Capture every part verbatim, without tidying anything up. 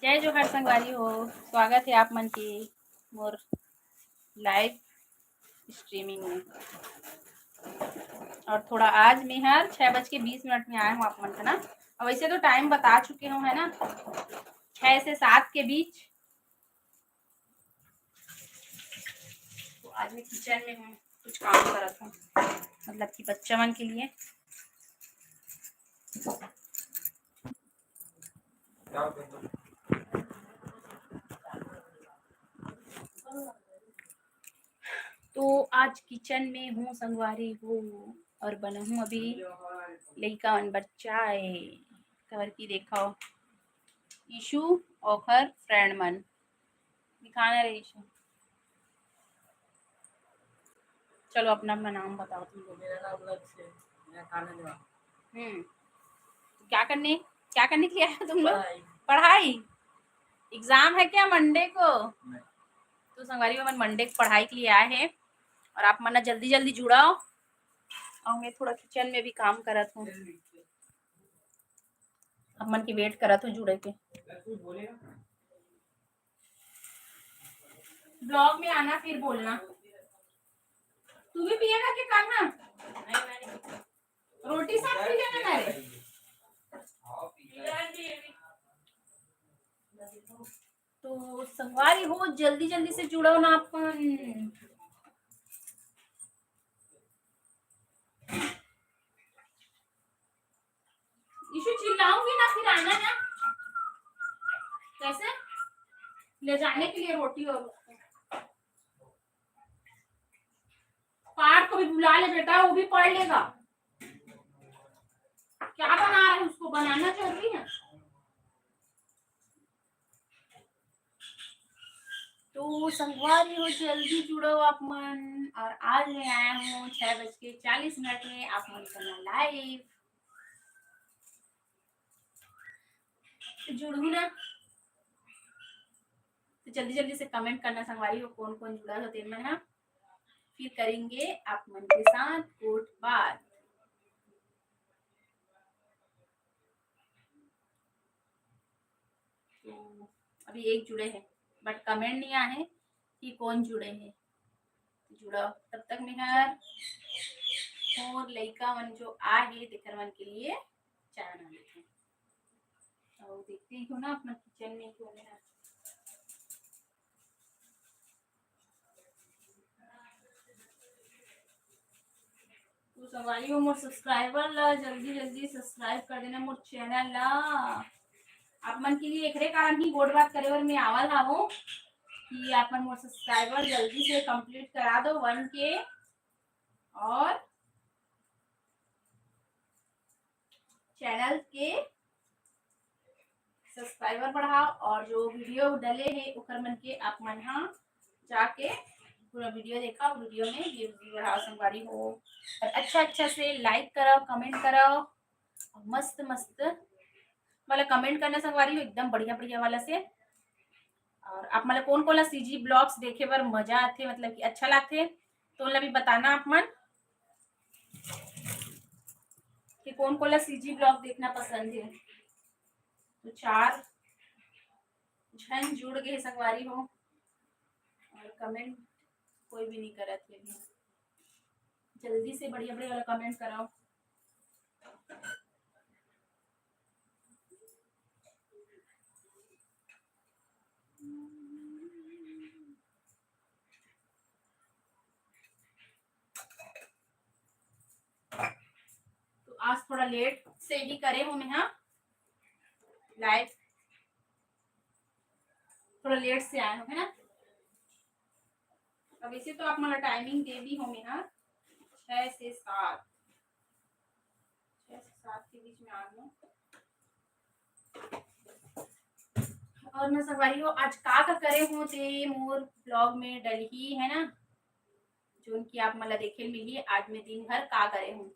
जय जोहार संगवारी हो, स्वागत है आप मन के मोर live streaming में। और थोड़ा आज मैं हर छः बज के बीस मिनट में आए हूँ आप मन का ना। और वैसे तो time बता चुके हूँ, है ना, छः से सात के बीच। तो आज मैं kitchen में हूँ, कुछ काम करत हूँ, मतलब कि बच्चा मन के लिए। तो आज kitchen में हूँ संगवारी हो, और बनाहूँ अभी लइका मन बर चाय। काबर कि देखो, ईशु ओखर friend मन दिखाना रहे ईशु। चलो अपना अपना नाम बताओ तुम लोग। मेरा नाम लक्ष्य है, मैं थाना निवासी। हम्म, क्या करने, क्या करने के लिए आया तुम लोग? पढ़ाई। पढ़ाई। Exam है क्या Monday को? नहीं। तो संगवारी हो, मन Monday को पढ़ाई के लिए आए हैं और आप मन जल्दी जल्दी जुड़ाओ। और मैं थोड़ा kitchen में भी काम करत हूँ, आप मन के wait करत हूँ जुड़े के। Vlog में आना, फिर बोलना। तू भी पिएगा कि कान्हा? रोटी साथ पी लेना ना रे। तो संगवारी हो, जल्दी जल्दी से जुड़ो ना अपन। ईशु, चिल्लाऊंगी ना, फिर आना ना। कैसे? ले जाने के लिए रोटी और पाठ को भी बुला ले बेटा, वो भी पढ़ लेगा। क्या बना रहे हैं, उसको बनाना जरूरी है। तो संगवारी हो, जल्दी जुड़ो आप मन। और आज मैं आया हूँ छह बज के चालीस मिनट में आप मन करना live। तो जुड़ू ना, तो जल्दी जल्दी से comment करना संगवारी हो, कौन कौन जुड़ा हो तेन मन हा। फिर करेंगे आप मन के साथ good बात। तो अभी एक जुड़े हैं, but comment नहीं आए हैं कि कौन जुड़े हैं। जुड़ा तब तक मैं हर और लइका मन जो आ है तेकर मन के लिए चाय बना लेते हैं। और देखते ही हो ना अपना kitchen में क्यों है। तो संगवारी हो, मोर subscriber ला जल्दी जल्दी subscribe कर देना मोर channel ला। आप मन के लिए एकरे कारण ही गोठ बात करे बर मैं आवल हावों कि आप मन मोर subscriber जल्दी से complete करा दो one K और channel के subscriber बढ़ाओ और जो video डले है ओकर मन के आप मन हा जाके पूरा video देखा, video में views भी बढ़ाओ संगवारी हो। और अच्छा अच्छा से like कराओ, comment कराओ, मस्त मस्त वाला comment करना संगवारी हो, एकदम बढ़िया बढ़िया वाला से। और आप मन ला कौन कौन ला CG vlogs देखे बर मजा आथे, मतलब कि अच्छा लागथे, तो ओला भी बताना आप मन कि कौन कौन ला CG vlog देखना पसंद है। तो चार झन जुड़ गए संगवारी हो और comment कोई भी नहीं करत है। जल्दी से बढ़िया बढ़िया वाला comment कराओ। तो आज थोड़ा late से ही करे हूँ मैं, हाँ, live थोड़ा late से आए हूँ, है ना। अब वैसे तो आप मन ला timing दे दी हूँ मैं, हाँ, छः से सात, छः से सात के बीच में आ जाओ। और मैं संगवारी हो आज का का करे हूँ ते मोर vlog में डलही, है ना, जोन कि आप मन ला देखे मिलही आज मैं दिन भर का करे हूँ।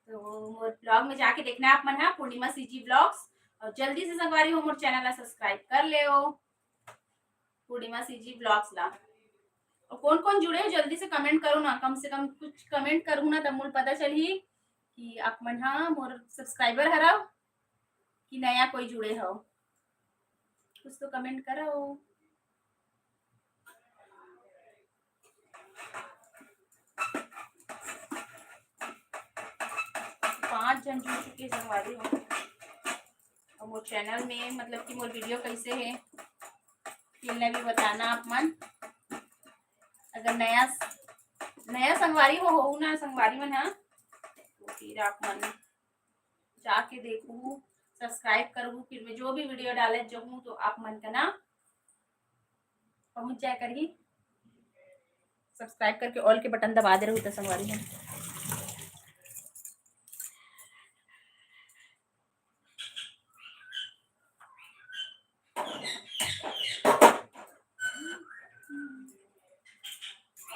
तो मोर vlog में जाके देखना आप मन, हाँ, पूर्णिमा CG vlogs। और जल्दी से संगवारी हो मोर channel ला subscribe कर लेओ, पूर्णिमा CG vlogs ला। और कौन कौन जुड़े हो जल्दी से comment करो ना, कम से कम कुछ comment करूँ ना तब मोला पता चलही कि आप मन हा मोर subscriber हरव कि नया कोई जुड़े हो। कुछ तो comment करो। पाँच झन जुड़ चुके हे संगवारी हो। अउ मोर channel में मतलब कि मोर video कैसे हे, तेला भी बताना आप मन। अगर नया, नया संगवारी हो, हो ना संगवारी मन हा, तो फिर आप मन जाके देखू, subscribe करू, फिर मैं जो भी video डाले जाहूँ तो आप मन का ना पहुँच जाए करही। Subscribe करके all के button दबा दे रहू तो संगवारी हो।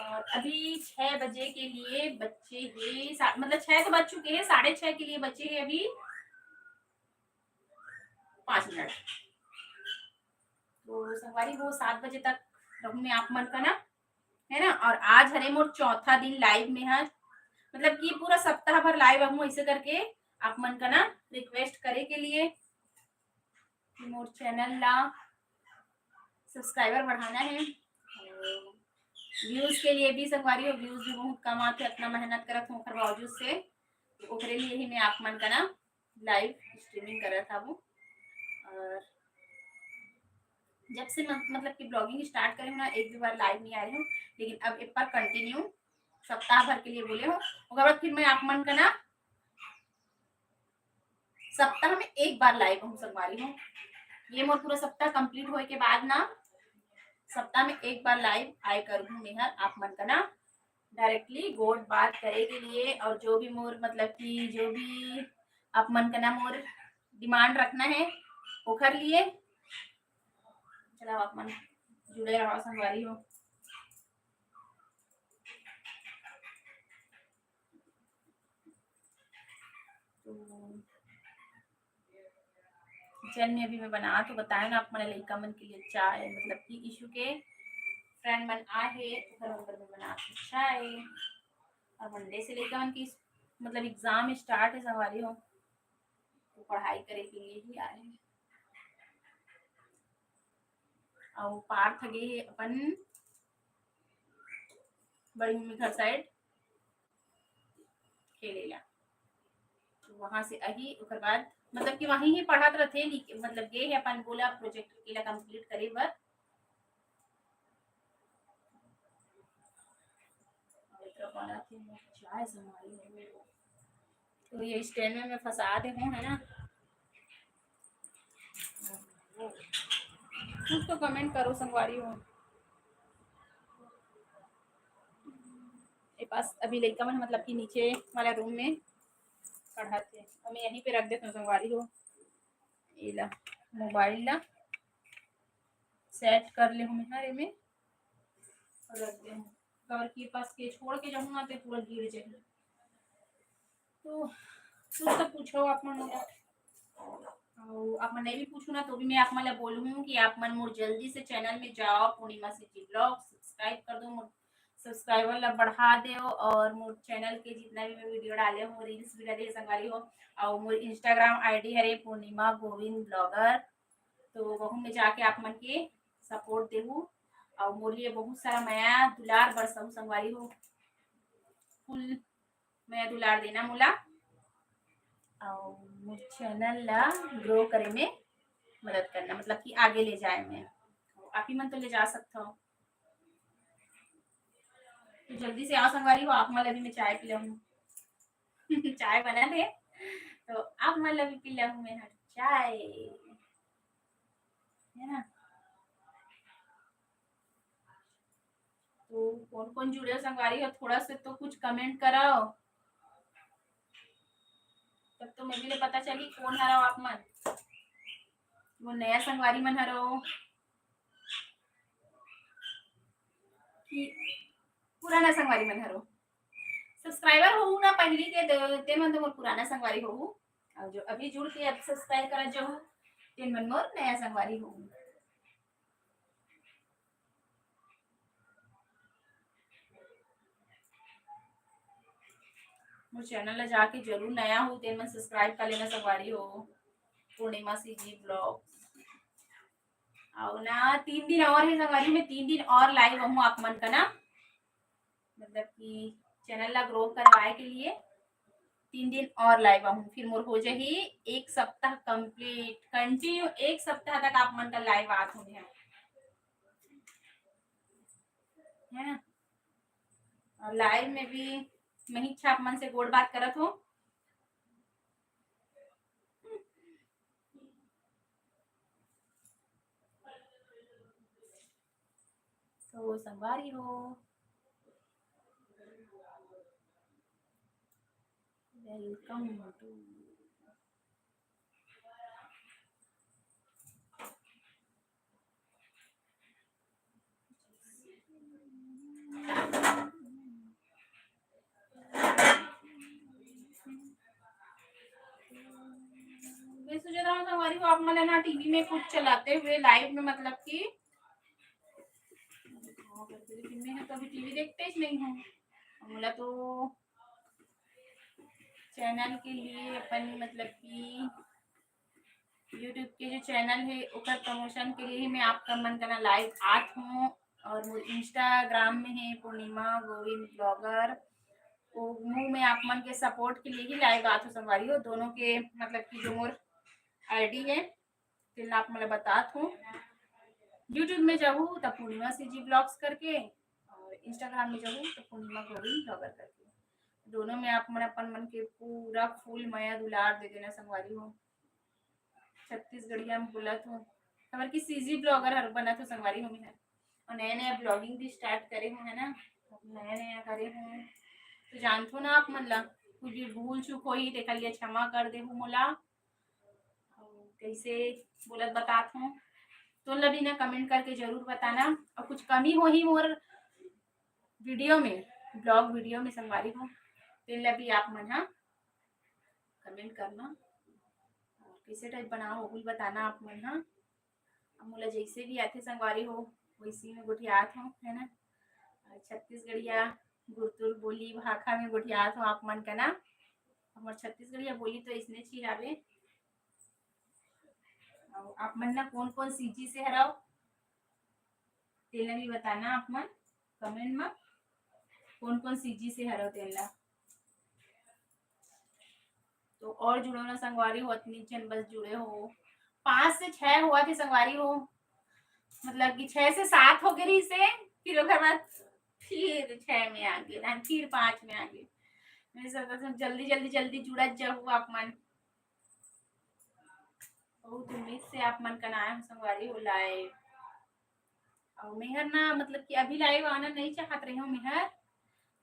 और अभी छह बजे के लिए बच्चे हैं, सा-, मतलब छह तो बज चुके हैं, साढ़े छह के लिए बचे हैं अभी पाँच मिनट। तो संगवारी हो, सात बजे तक रहूँ मैं आप मन का ना, है ना। और आज हरे मोर चौथा दिन live में है, मतलब कि पूरा सप्ताह भर live रहूँ, ऐसे करके आप मन का ना request करे के लिए कि मोर channel ला subscriber बढ़ाना है। Views के लिए भी संगवारी हो, views भी बहुत कम आते, इतना मेहनत करत हूँ ओखर बावजूद से, तो ओकरे लिए ही मैं आप मन का ना live streaming करत हूँ। और जब से मत-, मतलब कि blogging start करे हूँ ना, एक भी बार live नहीं आए हूँ, लेकिन अब एक बार continue सप्ताह भर के लिए बोले हूँ, ओकर बाद फिर मैं आप मन का ना सप्ताह में एक बार live हूँ संगवारी हो। ये मोर पूरा सप्ताह complete होए के बाद ना सप्ताह में एक बार live आए करहूँ मेहर आप मन का ना directly गोठ बात करे के लिए, और जो भी मोर मतलब कि जो भी आप मन का ना मोर demand रखना है ओखर लिए। चला आप मन जुड़े रहो संगवारी हो। तो kitchen में अभी मैं बना तो बताए ना आप मन लइका मन के लिए चाय, मतलब कि ईशु के friend मन आए हे, ओकर बर मैं बना तो चाय। और Monday से लइका मन की मतलब exam start है संगवारी हो, तो पढ़ाई करे के लिए ही आए हे। अउ पार्थ गे हे अपन बड़ी मम्मी घर side खेले ला। तो वहां से आही, ओकर बाद मतलब कि वहीं ही पढ़त रथे, लिख-, मतलब गे हे अपन बोला project के ला complete करे बर। और एकरा बनत हे चाय संगवारी हो। तो ये stand में मैं फंसा दे हूँ, है ना। कुछ तो comment करो संगवारी हो। ये पास अभी लइका मन मतलब कि नीचे वाला room में पढ़त हे, और मैं यहीं पे रख देत हूँ संगवारी हो। ये ला mobile ला set कर ले हूँ मैं हर एमे रख दे हूँ, काबर कि पास के छोड़ के जाहूँ ना, ते पूरा गिर जाही। तो कुछ तो पूछो आप मन मोला, अउ आप मन नहीं भी पूछू ना, तो भी मैं आप मन ला बोलूँ कि आप मन मोर जल्दी से channel में जाओ, पूर्णिमा सीजी vlog subscribe कर दो, मोर subscriber ला बढ़ा दो, और मोर channel के जितना भी मैं video डाले हूँ, reels भी डाले संगवारी हो, और मोर Instagram ID हरे पूर्णिमा गोविंद blogger, तो वहू में जाके आप मन के support देहू, और मोर लिए बहुत सारा मया दुलार बरसहू संगवारी हो, full मया दुलार देना मोला, और मोर channel ला grow करे में मदद करना, मतलब कि आगे ले जाए में। आप ही मन तो ले जा सकत हो। तो जल्दी से आओ संगवारी हो, आप मन ला भी मैं चाय पिलाहूँ। चाय बनत हे, तो आप मन ला भी पिलाहूँ मैं हर चाय, है ना। तो कौन कौन जुड़े हो संगवारी हो, थोड़ा से तो कुछ comment कराओ, तब तो मैं भी ले पता चली कौन हरो आप मन। वो नया संगवारी मन हरो कि पुराना संगवारी मन हरो। Subscriber होहू ना पहली के, ते, ते मन तो मोर पुराना संगवारी होहू, और जो अभी जुड़ के अब subscribe करा जाहू, तेन मन मोर नया संगवारी होहू। मोर channel ला जाके जरूर नया हो, तेन मन subscribe कर लेना संगवारी हो। पूर्णिमा सीजी vlog। अउ ना तीन दिन और हे संगवारी, मैं तीन दिन और लाइव आहूँ आप मन का ना, मतलब कि चैनल ला ग्रो करवाए के लिए तीन दिन और लाइव आहूँ, फिर मोर हो जाही एक सप्ताह कंप्लीट, कंटिन्यू एक सप्ताह तक आप मन का लाइव आत हूँ मैं, है ना। और लाइव में भी मैं ही आप मन से गोठ बात करत हूँ। तो संगवारी हो, welcome to मैं सोचत रहूं संगवारी हो, आप मन ना टीवी में कुछ चलाते हुए लाइव में, मतलब कि मैं तो अभी टीवी देखते ही नहीं हूँ। मोला तो चैनल के लिए अपन, मतलब कि YouTube के जो चैनल है ओकर प्रमोशन के लिए ही मैं आप मन का ना लाइव आत हूँ। और मोर Instagram में है पूर्णिमा गोविंद ब्लॉगर, वो मुँह में आप मन के सपोर्ट के लिए ही लाइव आत हूँ संगवारी हो। दोनों के मतलब कि जो मोर आईडी है तेला आप मन ला बतात हूँ। YouTube में जाहू त पूर्णिमा सीजी ब्लॉग्स करके और Instagram में जाहू त पूर्णिमा गोविंद ब्लॉगर करके। दोनों में आप मन अपन मन के पूरा फुल मया दुलार दे देना संगवारी हो। छत्तीसगढ़िया में बोलत हूँ, हमर की सीजी ब्लॉगर हर बनत हूँ संगवारी हो मैं। और नया नया ब्लॉगिंग भी स्टार्ट करे हूँ, है ना, नया नया करे हूँ। तो जानथो ना आप मन ला, कुछ भी भूल चूक होही तेकर लिए क्षमा कर देहू मोला। अउ कैसे बोलत बतात हूँ, तो ला भी ना कमेंट करके जरूर बताना। और कुछ कमी होही मोर वीडियो में, ब्लॉग वीडियो में संगवारी हो, तेन ला भी आप मन हा कमेंट करना। और कैसे टाइप बनाओ वो भी बताना आप मन हा। अब मोला जैसे भी आथे संगवारी हो वैसे में गोठियात हूँ, है ना। और छत्तीसगढ़िया गुरतुर बोली भाखा में गोठियात हूँ आप मन का ना। हमर छत्तीसगढ़िया बोली तो इसने ची हवे। अउ आप मन ना कौन कौन सीजी से हरव तेला भी बताना आप मन कमेंट में, कौन कौन सीजी से हरव तेला। तो और जुड़ो ना संगवारी हो, अतनी झन बस जुड़े हो। पाँच से छह हुआ थे संगवारी हो, मतलब कि छह से सात हो गए रही से, फिर ओकर बाद फिर छह में आ गए, ना फिर पाँच में आ गए। मैं सब जल्दी जल्दी जल्दी जुड़त जाहू आप मन। बहुत उम्मीद से आप मन कन आए हो संगवारी हो लाइव। और मेहर ना मतलब कि अभी लाइव आना नहीं चाहत रहे हूँ मेहर,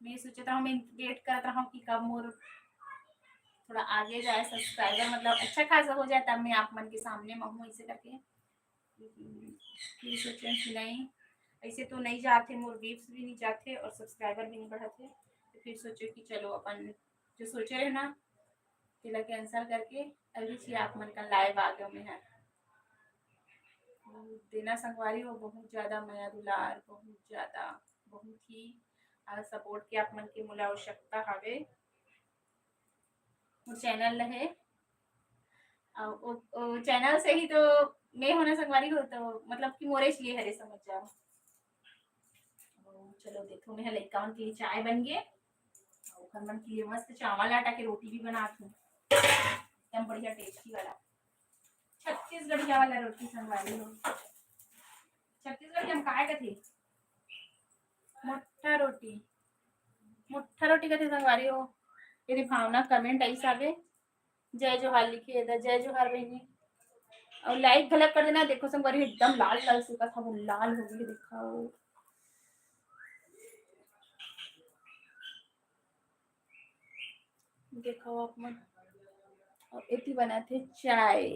मैं सोचत रहूँ, मैं वेट करत रहूँ कि कब मोर थोड़ा आगे जाए सब्सक्राइबर, मतलब अच्छा खासा हो जाए, तब मैं आप मन के सामने में हूँ ऐसे करके। फिर सोचे कि नहीं, ऐसे तो नहीं जाते, मोर व्यूज भी नहीं जाते और सब्सक्राइबर भी नहीं बढ़ाते। तो फिर सोचे कि चलो अपन जो सोचे रहे ना तेला कैंसिल करके अभी ची आप मन का लाइव आ गए मैं। देना संगवारी हो बहुत ज्यादा मया दुलार, बहुत ज्यादा, बहुत ही सपोर्ट के आप मन के मोला आवश्यकता हवे मोर चैनल ल है। और वो, वो चैनल से ही तो मैं होना संगवारी हो, तो मतलब कि मोरे लिए हरे समझ जाओ। चलो देखो मैं लइका मन के लिए चाय बन गए, ओखर मन के लिए मस्त चावल आटा के रोटी भी बना थी, एकदम बढ़िया टेस्टी वाला छत्तीसगढ़िया वाला रोटी संगवारी हो। छत्तीसगढ़ी हम काय कथे? मोटा रोटी, मोटा रोटी कथे संगवारी हो। यदि भावना कमेंट आई साबे, जय जोहार लिखे था, जय जोहार बहनी। और लाइक गलत कर देना, देखो संगवारी एकदम लाल लाल सुखा था, वो लाल हो गई, दिखाओ। देखो आप मन, और एती बनाथे चाय,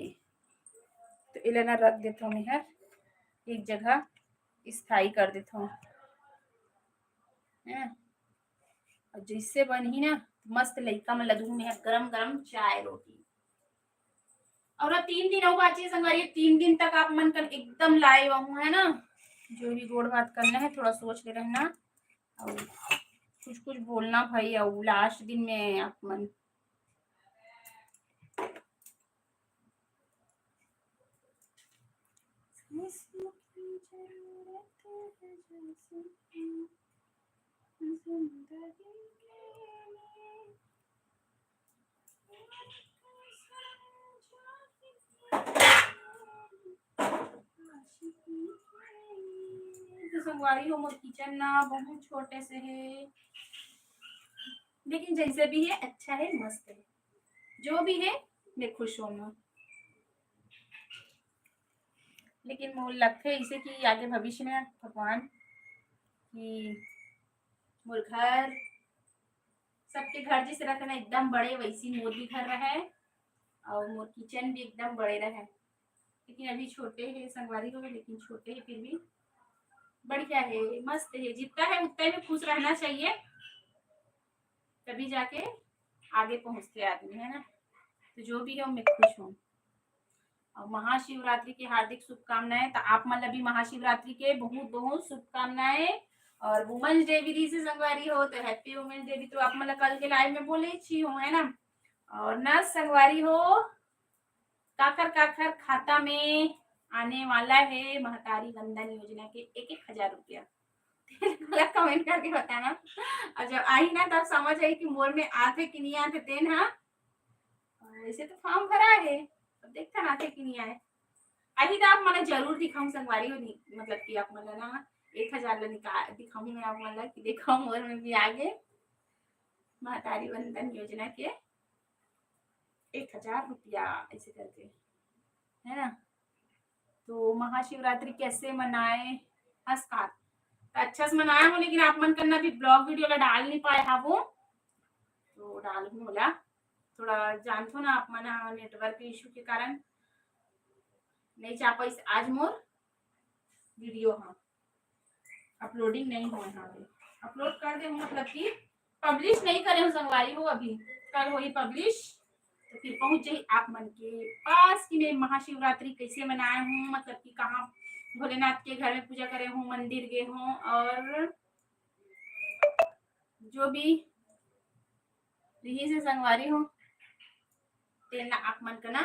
तो एला ना रख देथो मैं हर एक जगह स्थायी कर देथो, है। और जैसे बनही ना मस्त लइका मन ला दूहूं मैं हर गरम गरम चाय रोटी। और तीन दिन अउ बाचे संगवारी, तीन दिन तक आप मन कन एकदम लाइव आहूं, है ना। जो भी गोठ बात करना है थोड़ा सोच के रहना, और कुछ कुछ बोलना भाई, और लास्ट दिन में आप मन किसी की जरूरत है जैसे कि जिंदगी के लिए। तो संगवारी हो, मोर किचन ना बहुत छोटे से है, लेकिन जैसे भी है, अच्छा है, मस्त है, जो भी है, मैं खुश हूँ। लेकिन मोर लगथे इसे कि आगे भविष्य में भगवान कि मोर घर, सबके घर जैसे रहथे ना, एकदम बड़े, वैसी मोर भी घर रहे और मोर किचन भी एकदम बड़े रहे। लेकिन अभी छोटे है संगवारी हो, लेकिन छोटे है, फिर भी बढ़िया है, मस्त है। जितना है उतना में खुश रहना चाहिए, तभी जाके आगे पहुंचते आदमी, है ना। तो जो भी है, मैं खुश हूँ। और महाशिवरात्रि की हार्दिक शुभकामनाएं। तो आप मन ला भी महाशिवरात्रि के बहुत बहुत शुभकामनाएं। और वुमेन्स डे भी रहिसे संगवारी हो, तो हैप्पी वुमेन्स डे भी तो आप मन ला कल के लाइव में बोले ही हूँ, है ना। और ना संगवारी हो, काखर काखर खाता में आने वाला है महतारी वंदन योजना के एक एक हजार रुपया? तेला कमेंट करके बताना। और जब आही ना, तब समझ आई कि मोर में आथे कि नहीं आथे तेन हा। वैसे तो फॉर्म भरा है, अब देखथन आथे कि नहीं आए। आही तो आप मन ला जरूर दिखाऊं संगवारी हो, नि-, मतलब कि आप मन ला ना एक हजार ला निकाल दिखाऊं मैं आप मन ला कि देखो मोर में भी आगे महतारी वंदन योजना के एक हजार रुपया ऐसे करके, है ना। तो महाशिवरात्रि कैसे मनाए? नमस्कार। तो अच्छा से मनाए हो, लेकिन आप मन करना भी ब्लॉग वीडियो ला डाल नहीं पाए हा वो, तो डाल हूँ बोला। थोड़ा जानथो ना आप मन, नेटवर्क इशू के कारण नहीं जा पाइस आज मोर वीडियो, हाँ, अपलोडिंग नहीं हुआ है अभी। अपलोड कर दे हूँ, मतलब कि पब्लिश नहीं करे हूँ संगवारी हो, अभी कल होही पब्लिश। तो फिर पहुंच जाही आप मन के पास कि मैं महाशिवरात्रि कैसे मनाए हूँ, मतलब कि कहाँ भोलेनाथ के घर में पूजा करे हूँ, मंदिर गए हूँ, और जो भी रहिसे संगवारी हो, तेन ला आप मन के ना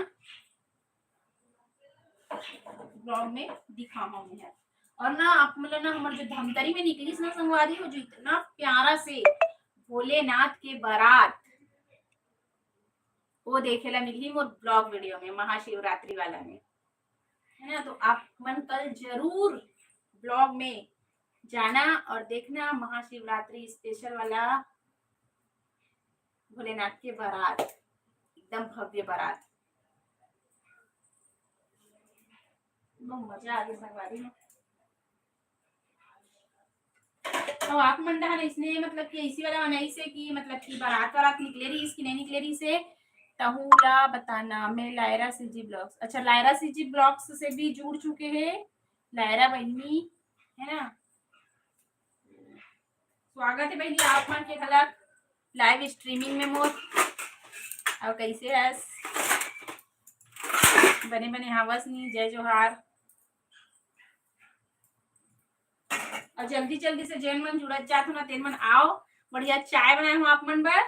ब्लॉग में दिखाहूं मैं। और ना आप मन ला ना हमर जो धमतरी में निकलिस ना संगवारी हो, जो इतना प्यारा से भोलेनाथ के बारात, वो देखे ला मिलही मोर ब्लॉग वीडियो में, महाशिवरात्रि वाला में, है ना। तो आप मन कल जरूर ब्लॉग में जाना और देखना महाशिवरात्रि स्पेशल वाला भोलेनाथ के बारात, एकदम भव्य बारात। एकदम मजा आ गया संगवारी हो। तो आप मन डहर इसने मतलब कि ऐसी वाला बनाइसे कि मतलब कि बारात वारात निकले रहिस कि नहीं निकले रहिसे, तहू ला बताना। मैं लायरा सीजी ब्लॉग्स, अच्छा, लायरा सीजी ब्लॉग्स से भी जुड़ चुके हैं लायरा बहिनी, है ना। स्वागत है बहिनी आप मन के घलक लाइव स्ट्रीमिंग में मोर। और कैसे हस? बने बने हावस नी? जय जोहार। और जल्दी जल्दी से जेन मन जुड़त जात हो ना, तेन मन आओ। बढ़िया चाय बनाए हूँ आप मन बर,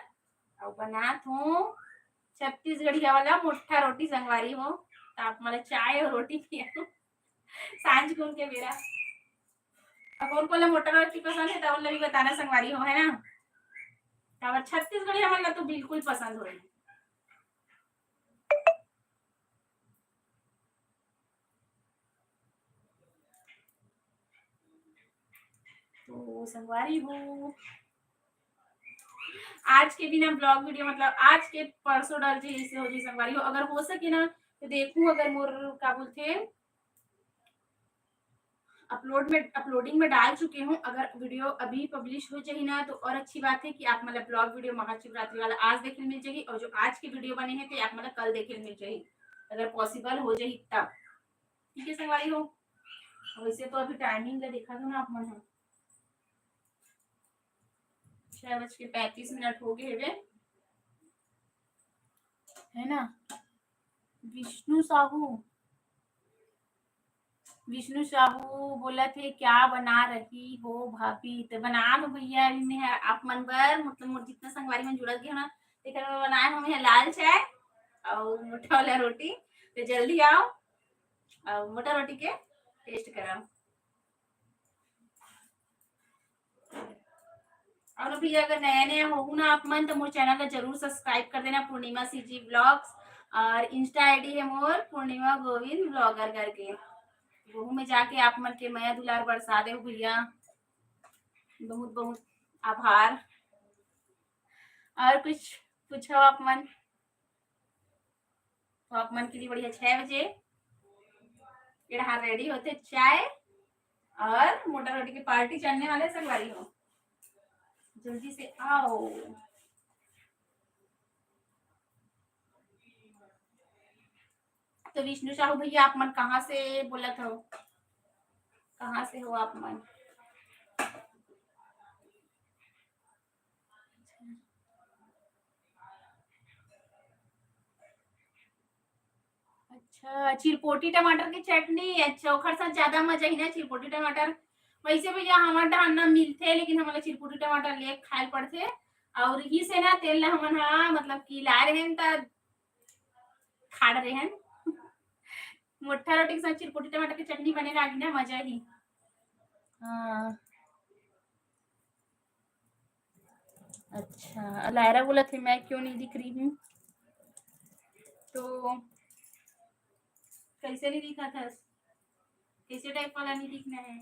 और बनात हूँ छत्तीसगढ़िया वाला मोटा रोटी संगवारी हो, तो आप मन चाय और रोटी पिया सांझ कुन के बेरा। अब कौन कौन ला मोटा रोटी पसंद है, तो उन ला भी बताना संगवारी हो, है ना। काबर छत्तीसगढ़िया मन ला तो बिल्कुल पसंद होही। तो संगवारी हो, आज के बिना ब्लॉग वीडियो, मतलब आज के परसों डर जी इसे हो जी संगवारी हो, अगर हो सके ना तो देखूं, अगर मोर का बोलथे अपलोड में, अपलोडिंग में डाल चुके हूँ। अगर वीडियो अभी पब्लिश हो जाही ना तो और अच्छी बात है कि आप मतलब ब्लॉग वीडियो महाशिवरात्रि वाला आज देखे मिल जाही, और जो आज की वीडियो बने हैं तो आप मतलब कल देखे मिल जाही, अगर पॉसिबल हो जाही तब। ठीक है संगवारी हो, वैसे तो अभी टाइमिंग का देखा था ना आप मन, छह बज के पैंतीस मिनट हो गए हवे, है ना। विष्णु साहू, विष्णु साहू बोलत हे, "क्या बना रही हो भाभी?" तो बना लो भैया, अभी मैं आप मन बर, मतलब मोर जितना संगवारी मन जुड़त गए हो ना, तेकर मैं बनाए हूँ मैं लाल चाय और मोटा वाला रोटी। तो जल्दी आओ और मोटा रोटी के टेस्ट करा। और भैया, अगर नया नया होहू ना आप मन, तो मोर चैनल ला जरूर सब्सक्राइब कर देना, पूर्णिमा सीजी व्लॉग्स। और इंस्टा आईडी है मोर पूर्णिमा गोविंद ब्लॉगर करके, वहू में जाके आप मन के मया दुलार बरसा देव भैया। बहुत बहुत आभार। और कुछ पूछो आप मन। तो आप मन के लिए बढ़िया छह बजे एड़हा रेडी होथे चाय और मोटा रोटी की पार्टी चलने वाले संगवारी हो, जल्दी से आओ। तो विष्णु साहू भैया, आप मन कहाँ से बोलत हो, कहाँ से हो आप मन? अच्छा, चिरपोटी टमाटर की चटनी। अच्छा, ओखर साथ ज्यादा मजा ही ना चिरपोटी टमाटर। वैसे भैया, हमर डहान ना मिलथे, लेकिन हमन ला चिरपोटी टमाटर ले खाए ल पड़थे। और ही से ना तेल ला हमन हा, मतलब कि लाए रहेन त खाड़ रहेन। मोटा रोटी के साथ चिरपोटी टमाटर की चटनी बने लागी ना, मजा ही। हाँ। अच्छा, लायरा बोलत हे, "मैं क्यों नहीं दिख रही हूँ?" तो कैसे नहीं दिखा था? कैसे टाइप वाला नहीं दिखना है?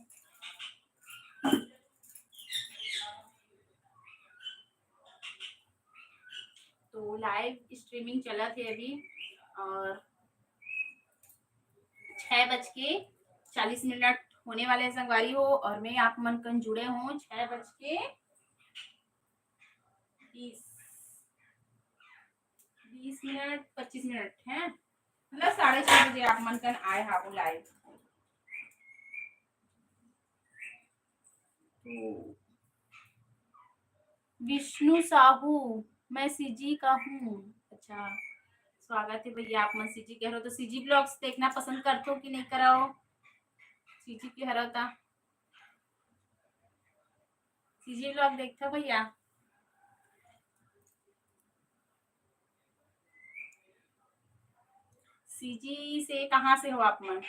तो लाइव स्ट्रीमिंग चलत हे अभी और छह बज के चालीस मिनट होने वाले हैं संगवारी हो, और मैं आप मन कन जुड़े हूँ छह बज के बीस, बीस मिनट, पच्चीस मिनट है, मतलब साढ़े छह बजे आप मन कन आए हाबो लाइव। तो विष्णु साहू, मैं सीजी का हूँ। अच्छा, स्वागत है भैया, आप मन सीजी के हरो, तो सीजी व्लॉग्स देखना पसंद करथो कि नहीं करव? सीजी के हरो ता सीजी व्लॉग देखथो भैया? सीजी से कहाँ से हो आप मन?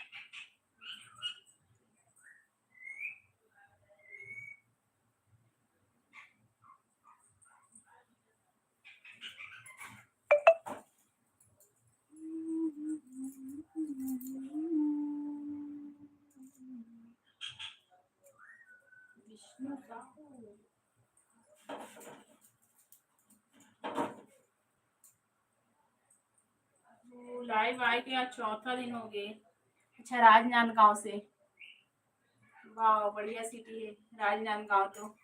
विष्णु साहू। वो लाइव आए के आज चौथा दिन हो गए। अच्छा, राजनांदगांव से। वाह, बढ़िया सिटी है राजनांदगांव तो।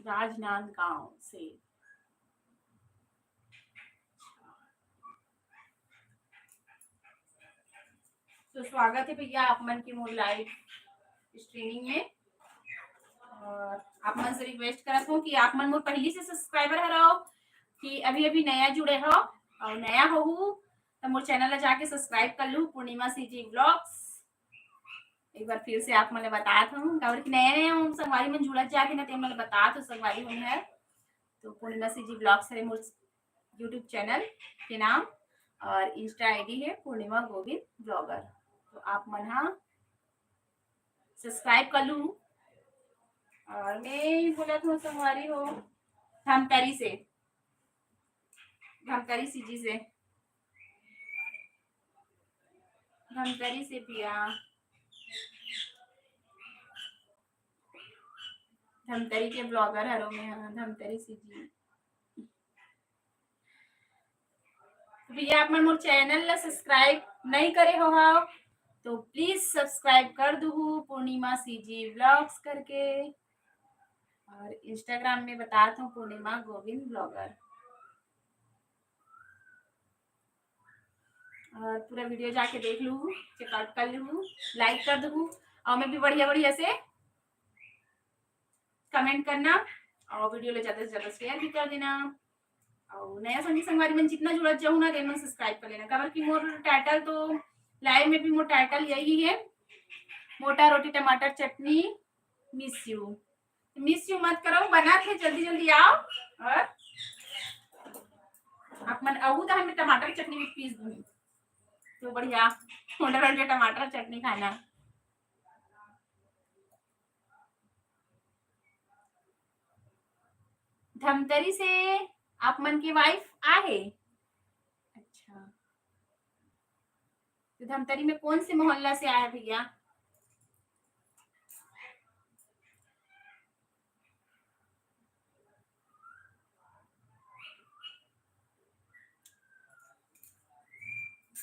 राजनांदगांव से। तो स्वागत है भैया आप मन के मोर लाइव स्ट्रीमिंग में। और आप मन से रिक्वेस्ट करत हूँ कि आप मन मोर पहली से सब्सक्राइबर हरव कि अभी अभी नया जुड़े हो और नया होहू तो मोर चैनल ला जाके सब्सक्राइब कर लू, पूर्णिमा सीजी व्लॉग्स। एक बार फिर से आप मन ला बतात हूँ, काबर कि नया नया हम संगवारी मन जुड़त जाके ना, ते मन ला बतात हूँ संगवारी मन है। तो पूर्णिमा सीजी व्लॉग्स है मोर YouTube चैनल के नाम और इंस्टा आईडी है पूर्णिमा गोविंद ब्लॉगर। तो आप मन हा सब्सक्राइब कर लू। और मैं बोलत हूँ संगवारी हो धमतरी से, धमतरी सीजी से, धमतरी से भैया, धमतरी के ब्लॉगर हरो मैं, हाँ, धमतरी सीजी। तो भैया आप मन मोर चैनल ला सब्सक्राइब नहीं करे हो हाव, तो प्लीज सब्सक्राइब कर दूहू पूर्णिमा सीजी व्लॉग्स करके। और इंस्टाग्राम में बतात हूँ पूर्णिमा गोविंद ब्लॉगर। और पूरा वीडियो जाके देख लू, चेकआउट कर लू, लाइक कर दू, और मैं भी बढ़िया बढ़िया से कमेंट करना और वीडियो ला ज्यादा से ज्यादा शेयर भी कर देना। और नया संगी संगवारी मन जितना जुड़त जाहू ना, ते मन सब्सक्राइब कर लेना, काबर कि मोर टाइटल तो लाइव में भी मोर टाइटल यही है, मोटा रोटी टमाटर चटनी, मिस यू। मिस यू मत करो, बना के जल्दी जल्दी आओ। और आप मन आहू त हमें टमाटर के चटनी भी पीस दूँ। तो बढ़िया, मोला रोज टमाटर चटनी खाना। धमतरी से आप मन के वाइफ आहे? अच्छा, तो धमतरी में कौन से मोहल्ला से आए भैया?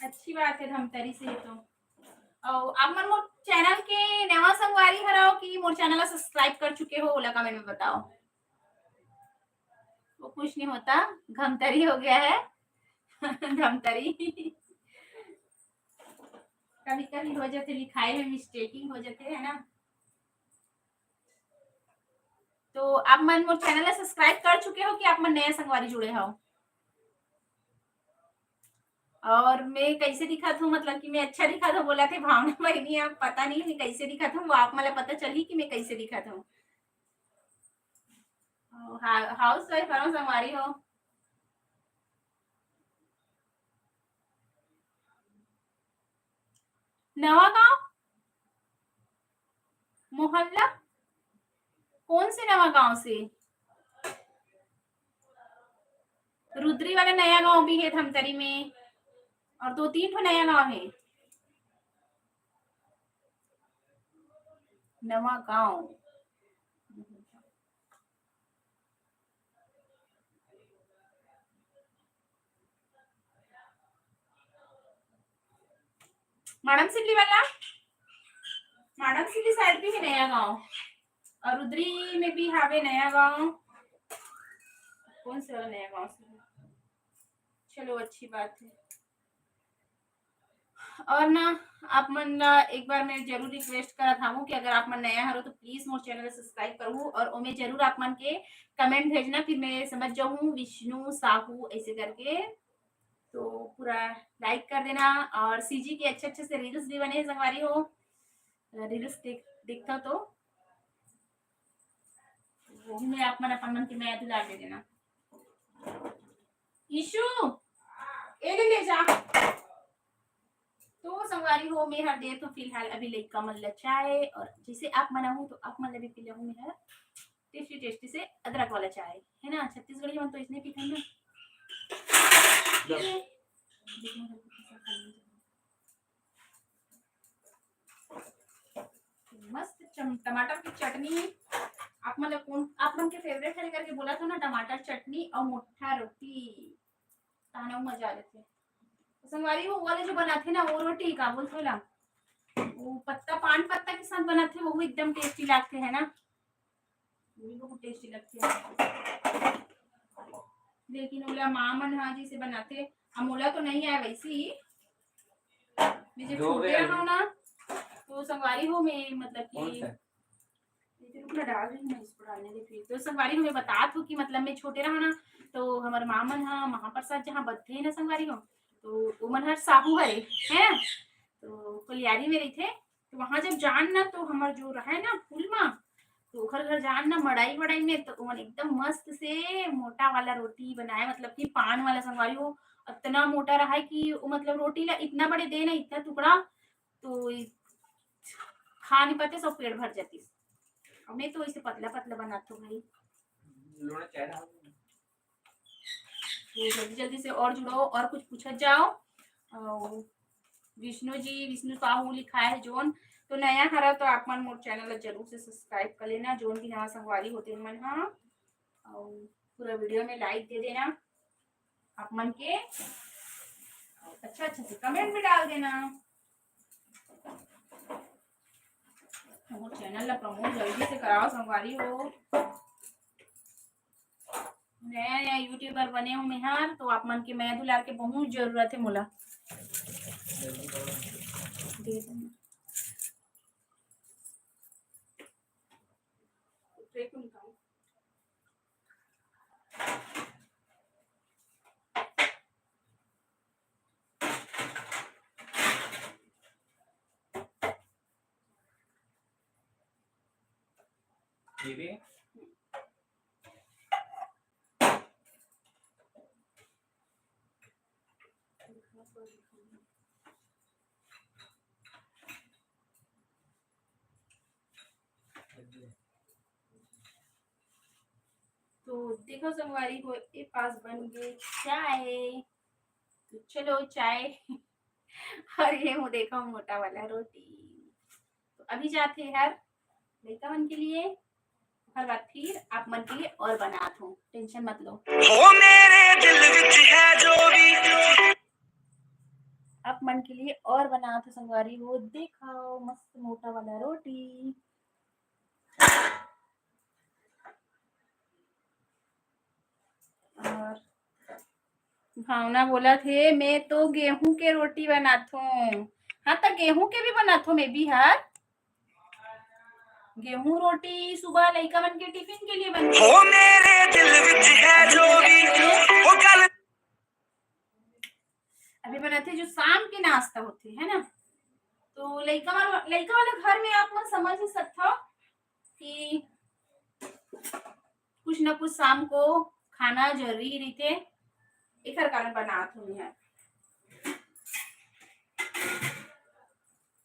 अच्छी बात है, धमतरी से ही तो। और आप मन मोर चैनल के नवा संगवारी हरव कि मोर चैनल ला सब्सक्राइब कर चुके हो, ओला कमेंट में बताओ। वो कुछ नहीं होता, घमतरी हो गया है। धमतरी। कभी कभी हो जाते, लिखाई में मिस्टेकिंग हो जाते है ना। तो आप मन मोर चैनल ला सब्सक्राइब कर चुके हो कि आप मन नया संगवारी जुड़े हो? और मैं कैसे दिखत हूँ, मतलब कि मैं अच्छा दिखत हूँ बोला थे भावना बहिनी, आप पता नहीं मैं कैसे दिखत हूँ, वो आप मन ला पता चली कि मैं कैसे दिखत हूँ। हाउस वाइफ हरव संगवारी हो। नवा गांव मोहल्ला कौन से नवा गांव से? रुद्री वाला नया गांव भी है धमतरी में, और दो तीन ठो नया गांव है। नवा गांव। मैडम सिल्ली वाला, मैडम सिल्ली साइड भी है नया गांव, और रुद्री में भी हावे नया गांव। कौन से वाला नया गांव से? चलो, अच्छी बात है। और ना, आप मन ला एक बार मैं जरूर रिक्वेस्ट करत हूँ कि अगर आप मन नया हरो तो प्लीज मोर चैनल सब्सक्राइब करू, और ओमे जरूर आप मन के कमेंट भेजना, फिर मैं समझ जाऊँ विष्णु साहू ऐसे करके। तो पूरा लाइक कर देना, और सीजी के अच्छे अच्छे से रील्स भी बने हैं संगवारी हो, रील्स देख देखता तो वो मैं आप मन अपन मन के मैं दुलार दे देना। ईशु, ए ले, ले जा। तो संगवारी हो, मैं हर दे तो फिलहाल अभी लइका मन ल चाय, और जैसे आप मन आहू तो आप मन ल भी पिलाहूँ मैं हर टेस्टी टेस्टी से अदरक वाला चाय, है ना? छत्तीसगढ़ी मन तो इसने पीते हैं ना। मस्त चम-, टमाटर की चटनी। आप मन ल कौन, आप मन के फेवरेट हरे करके बोला था ना, टमाटर चटनी और मोटा रोटी। ताना मजा आ जाते। संगवारी हो, वो वाले जो बनाते ना, वो रोटी का बोलते ला, वो पत्ता, पान पत्ता के साथ बनाते, वो एकदम टेस्टी लगते है ना, वो भी बहुत टेस्टी लगते है। लेकिन ओला माँ मन हा जैसे बनाते, हम ओला तो नहीं आए वैसे ही। मैं जब दो छोटे बजे रहा ना, तो संगवारी हो, मैं मतलब कौन कि सा? ये तो रुक ना, डाल रही हूँ मैं, इसको डालने दे फिर। तो संगवारी हो, मैं बतात हूँ कि मतलब मैं छोटे रहा ना, तो हमारे माँ मन हा महाप्रसाद जहाँ बदथे ना संगवारी हो, तो वो मन हर साहू हरे, है ना, तो कोलियारी में रहिथे। तो वहाँ जब जान ना, तो हमार जो रहे ना फूल माँ, तो ओखर घर जान ना मड़ाई वड़ाई में, तो ओमन एकदम मस्त से मोटा वाला रोटी बनाए, मतलब कि पान वाला संगवारी हो, इतना मोटा रहा है कि वो मतलब रोटी ला इतना बड़े दे ना, इतना टुकड़ा, तो ये खा नहीं पाते, सब पेट भर जाती। और मैं तो इसे पतला पतला बनाती हूँ भाई। लोड़ा चाय डाल दो। तो जल्दी जल्दी से और जुड़ो और कुछ पूछत जाओ। और विष्णु जी, विष्णु साहू लिखा है जोन, तो नया हरा तो आप मन मोर चैनल ला जरूर से सब्सक्राइब कर लेना, जोन भी नवा संगवारी होते मन हा। और पूरा वीडियो में लाइक दे देना आप मन के, अच्छा अच्छा से कमेंट भी डाल देना। मोर चैनल ला प्रमोट जल्दी से कराओ संगवारी हो। नया नया यूट्यूबर बने हूँ मैं हर, तो आप मन के मया दुलार के बहुत जरूरत है मोला। दे देना। ट्रे को निकाल। ये भी। तो देखो संगवारी हो, ए पास बन गे चाय। तो चलो चाय। और ये मुँह देखो मोटा वाला रोटी। तो अभी जाथे हर लइका मन के लिए, ओकर बाद फिर आप मन के लिए और बनात हूँ, टेंशन मत लो। हो मेरे दिल विच है जो भी। आप मन के लिए और बनात हूँ संगवारी हो, देखो मस्त मोटा वाला रोटी। और भावना बोलत हे, मैं तो गेहूं के रोटी बनाथों। हाँ, त गेहूं के भी बनाथों मैं भी हर। गेहूं रोटी सुबह लइका मन के टिफिन के लिए बनथे। हो मेरे दिल विच है जो भी, वो गल। अभी बनाथे जो शाम के नाश्ता होथे, है ना? तो लइका मन, लइका वाला घर में आप मन समझ ही सकथो कि कुछ ना कुछ शाम को खाना जरूरी रहिथे, एकर कारण बनात हूँ मैं।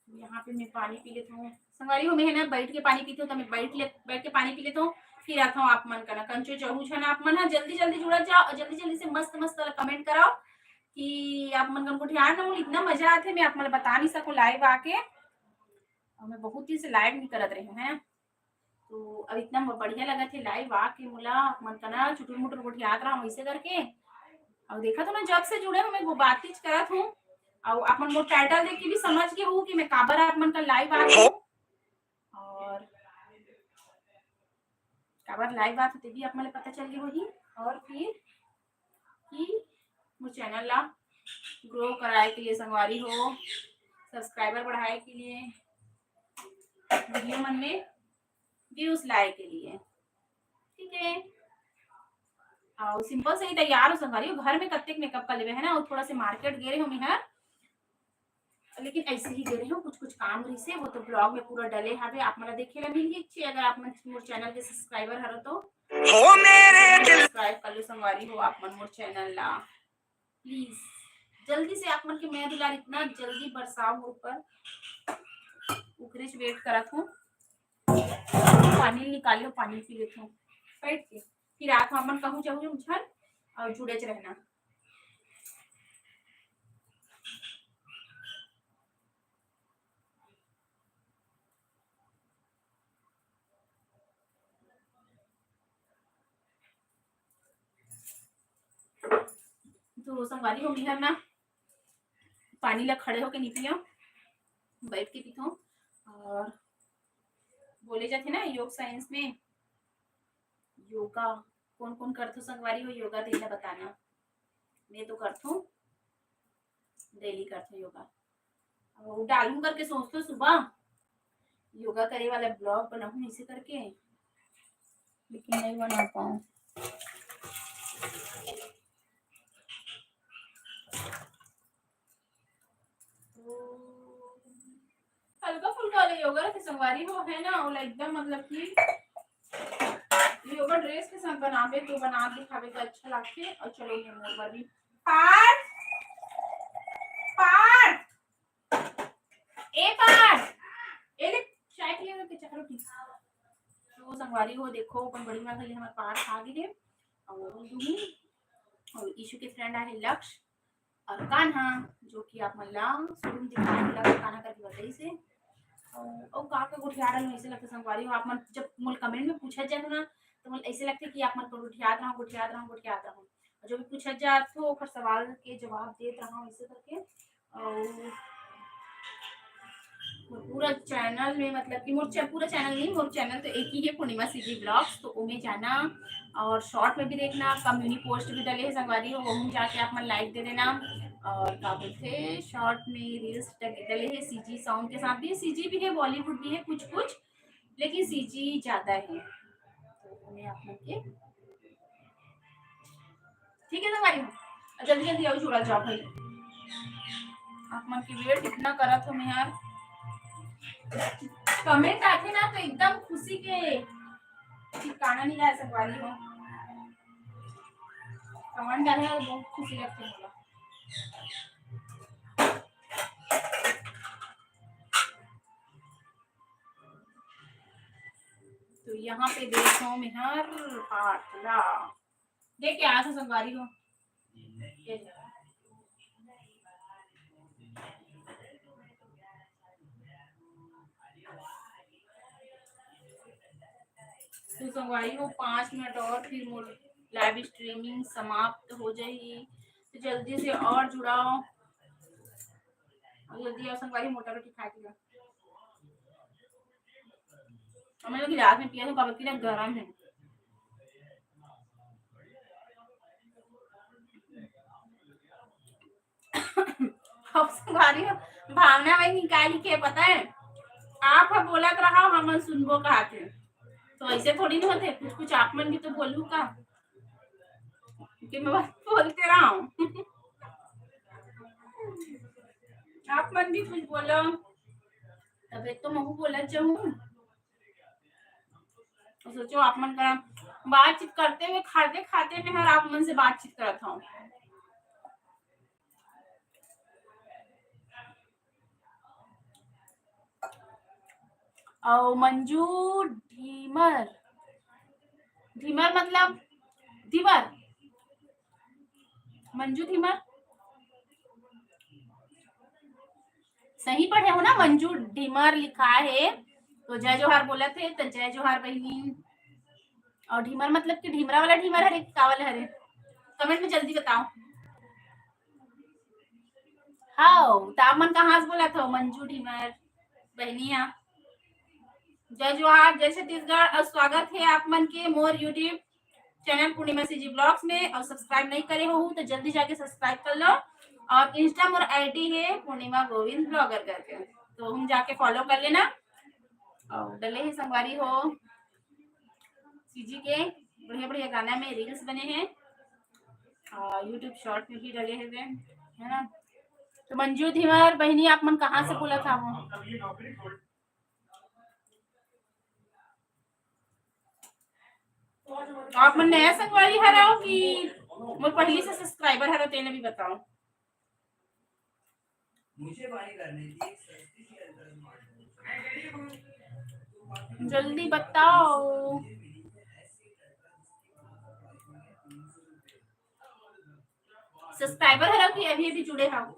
यहाँ पे मैं पानी पी लेत हूँ संगवारी हो, मैं है ना बैठ के पानी पीत हूँ, तो मैं बैठ ले, बैठ के पानी पी लेत हूँ, फिर आत हूँ आप मन कना। कंचो चहु छन आप मन ह जल्दी जल्दी जुड़त जाओ और जल्दी जल्दी से मस्त मस्त वाला कमेंट कराओ कि आप मन कन गोठियात हूँ, इतना मजा आथे, मैं आप मन ला बता नहीं सकूँ लाइव आके। और मैं बहुत दिन से लाइव नहीं करत रही हूँ, है ना? तो अब इतना म-, बढ़िया लगत हे लाइव आके मोला, आप मन कना चुटुर मुटुर गोठियात रहा हूँ ऐसे करके। और देखा तो ना, जब से जुड़े हूँ मैं वो बातचीत करत हूँ। और आप मन मोर टाइटल देख के भी समझ गे हो कि मैं काबर आप मन कन लाइव आत हूँ। और काबर लाइव आत हूँ ते भी आप मन ला पता चल गे होही। और फिर कि मोर चैनल ला ग्रो कराए के लिए संगवारी हो, सब्सक्राइबर बढ़ाए के लिए, वीडियो मन में व्यूज लाए के लिए, ठीक है। और सिंपल से ही तैयार हो संगवारी हो, घर में कत्तेक मेकअप कर लेबे, है ना? और थोड़ा से मार्केट गे रहे हो मैं हर, लेकिन ऐसे ही गे रहे हो, कुछ कुछ काम रहिसे, वो तो ब्लॉग में पूरा डले हवे, आप मन ला देखे ला मिल ही ची, अगर आप मन मोर चैनल के सब्सक्राइबर हरो तो हो मेरे दिल। सब्सक्राइब कर लो संगवारी हो आप मन मोर चैनल ला प्लीज। जल्दी से आप मन के मया दुलार इतना जल्दी बरसाओ मोर ऊपर, उकरेच वेट करत हूँ। पानी निकाल लो, पानी पी लेत हूँ बैठ के, फिर आत हूँ आप मन कहूँ जाहू झन और जुड़ेच रहना। तो संगवारी हो, मैं हर ना पानी ला खड़े होके नहीं पियो, बैठ के पीथो। और बोले जाथे ना योग साइंस में योगा कौन कौन करथो संगवारी हो, योगा तेला बताना। मैं तो करथो, डेली करथो योगा। अब वो डालूं करके सोचथो सुबह योगा करे वाला ब्लॉग बनाऊं इसे करके, लेकिन नहीं बना पाऊं। हल्का फुल्का वाला योगा रखे संगवारी हो, है ना, वो एकदम मतलब कि योगा ड्रेस के साथ बनाबे तो बना दिखाबे तो अच्छा लगथे। और चलो ये मोर बर भी पार, पार, ए पार, ए ले चाय पी ले के चक्कर उठी। तो संगवारी हो देखो अपन बड़ी माँ के लिए हमारे पार आ गए हैं। और दूंगी और ईशु के फ्रेंड आए हैं लक्ष्य और कान्हा, जो कि आप मन ला शुरू में दिखाए लक्ष्य कान्हा करके बताई से। और, और का का गोठियात रहूं ऐसे लगथे संगवारी हो, आप मन जब मोल कमेंट में पूछा जाए ना तो मोल ऐसे लगथे कि आप मन को गोठियात रहूं, गोठियात रहूं, गोठियात रहूं। और जो भी पूछा जात हो ओकर सवाल के जवाब देत रहूं ऐसे करके। और मोर पूरा चैनल में मतलब कि मोर चै-, पूरा चैनल नहीं, मोर चैनल तो एक ही है पूर्णिमा सीजी ब्लॉग्स, तो ओमे जाना और शॉर्ट में भी देखना, कम्युनिटी पोस्ट भी डले है संगवारी हो, वहू जाके आप मन लाइक दे देना। और का बोलथे शॉर्ट में रील्स डले, डले है सीजी सॉन्ग के साथ भी, सीजी भी है बॉलीवुड भी है कुछ कुछ, लेकिन सीजी ज्यादा है। तो मैं आप मन के ठीक है संगवारी हो, जल्दी जल्दी आओ जुड़ा जाओ भाई। आप मन के वेट इतना करत हो मैं यार, कमेंट आथे ना तो एकदम खुशी के ठिकाना नहीं रहे संगवारी हो। कमेंट आथे ना तो बहुत खुशी लगथे मोला। यहाँ पे देखो मेहर पातला। देख के आया था संगवारी हो। तो संगवारी हो, पाँच मिनट और फिर मोर लाइव स्ट्रीमिंग समाप्त हो जाएगी। तो जल्दी से और जुड़ाओ, जल्दी आओ संगवारी, मोटा रोटी खा के जाओ। हमें लोग गिलास में पिया तो काबर की ना गरम है। अब संगवारी हो, भावना भाई निकाली के पता है, आप ह बोलत रहा, हमन सुनबो कहा थे, तो ऐसे थोड़ी ना होते। कुछ कुछ आप मन भी तो बोलू का, कि मैं बस बोलते रहा हूँ। आप मन भी कुछ बोलो, तब एक तो महू बोलत जाऊँ। सोचो आप मन का बातचीत करते हुए, खाते खाते में हर आप मन से बातचीत करत हूँ। और मंजू ढीमर, ढीमर मतलब धीवर, मंजू धीमर। सही पढ़े हो ना, मंजू ढीमर लिखा है, तो जय जोहार बोलत हे, तो जय जोहार बहिनी। और ढीमर मतलब कि ढीमरा वाला ढीमर हरे, का वाला हरे? कमेंट में जल्दी बताओ। हाँ, तो आप मन कहाँ से बोलत हो? मंजू ढीमर बहिनिया। जय जोहार, जय छत्तीसगढ़ और स्वागत है आप मन के मोर YouTube चैनल पूर्णिमा सीजी ब्लॉग्स में। और सब्सक्राइब नहीं करे हो तो जल्दी जाके सब्सक्राइब कर लो। और इंस्टा मोर आईडी है पूर्णिमा गोविंद ब्लॉगर करके, तो हम जाके फॉलो कर लेना। और डले है संगवारी हो सीजी के बढ़िया बढ़िया गाना में रील्स बने हैं और YouTube शॉर्ट में भी डले हुए हैं, है ना? तो मंजू धीवर बहिनी, आप मन कहाँ से बोलत हो? आप मन नया संगवारी हरव कि मोर पहली से सब्सक्राइबर हरव, तेने भी बताओ। जल्दी बताओ। सब्सक्राइबर हरव कि अभी अभी जुड़े हव?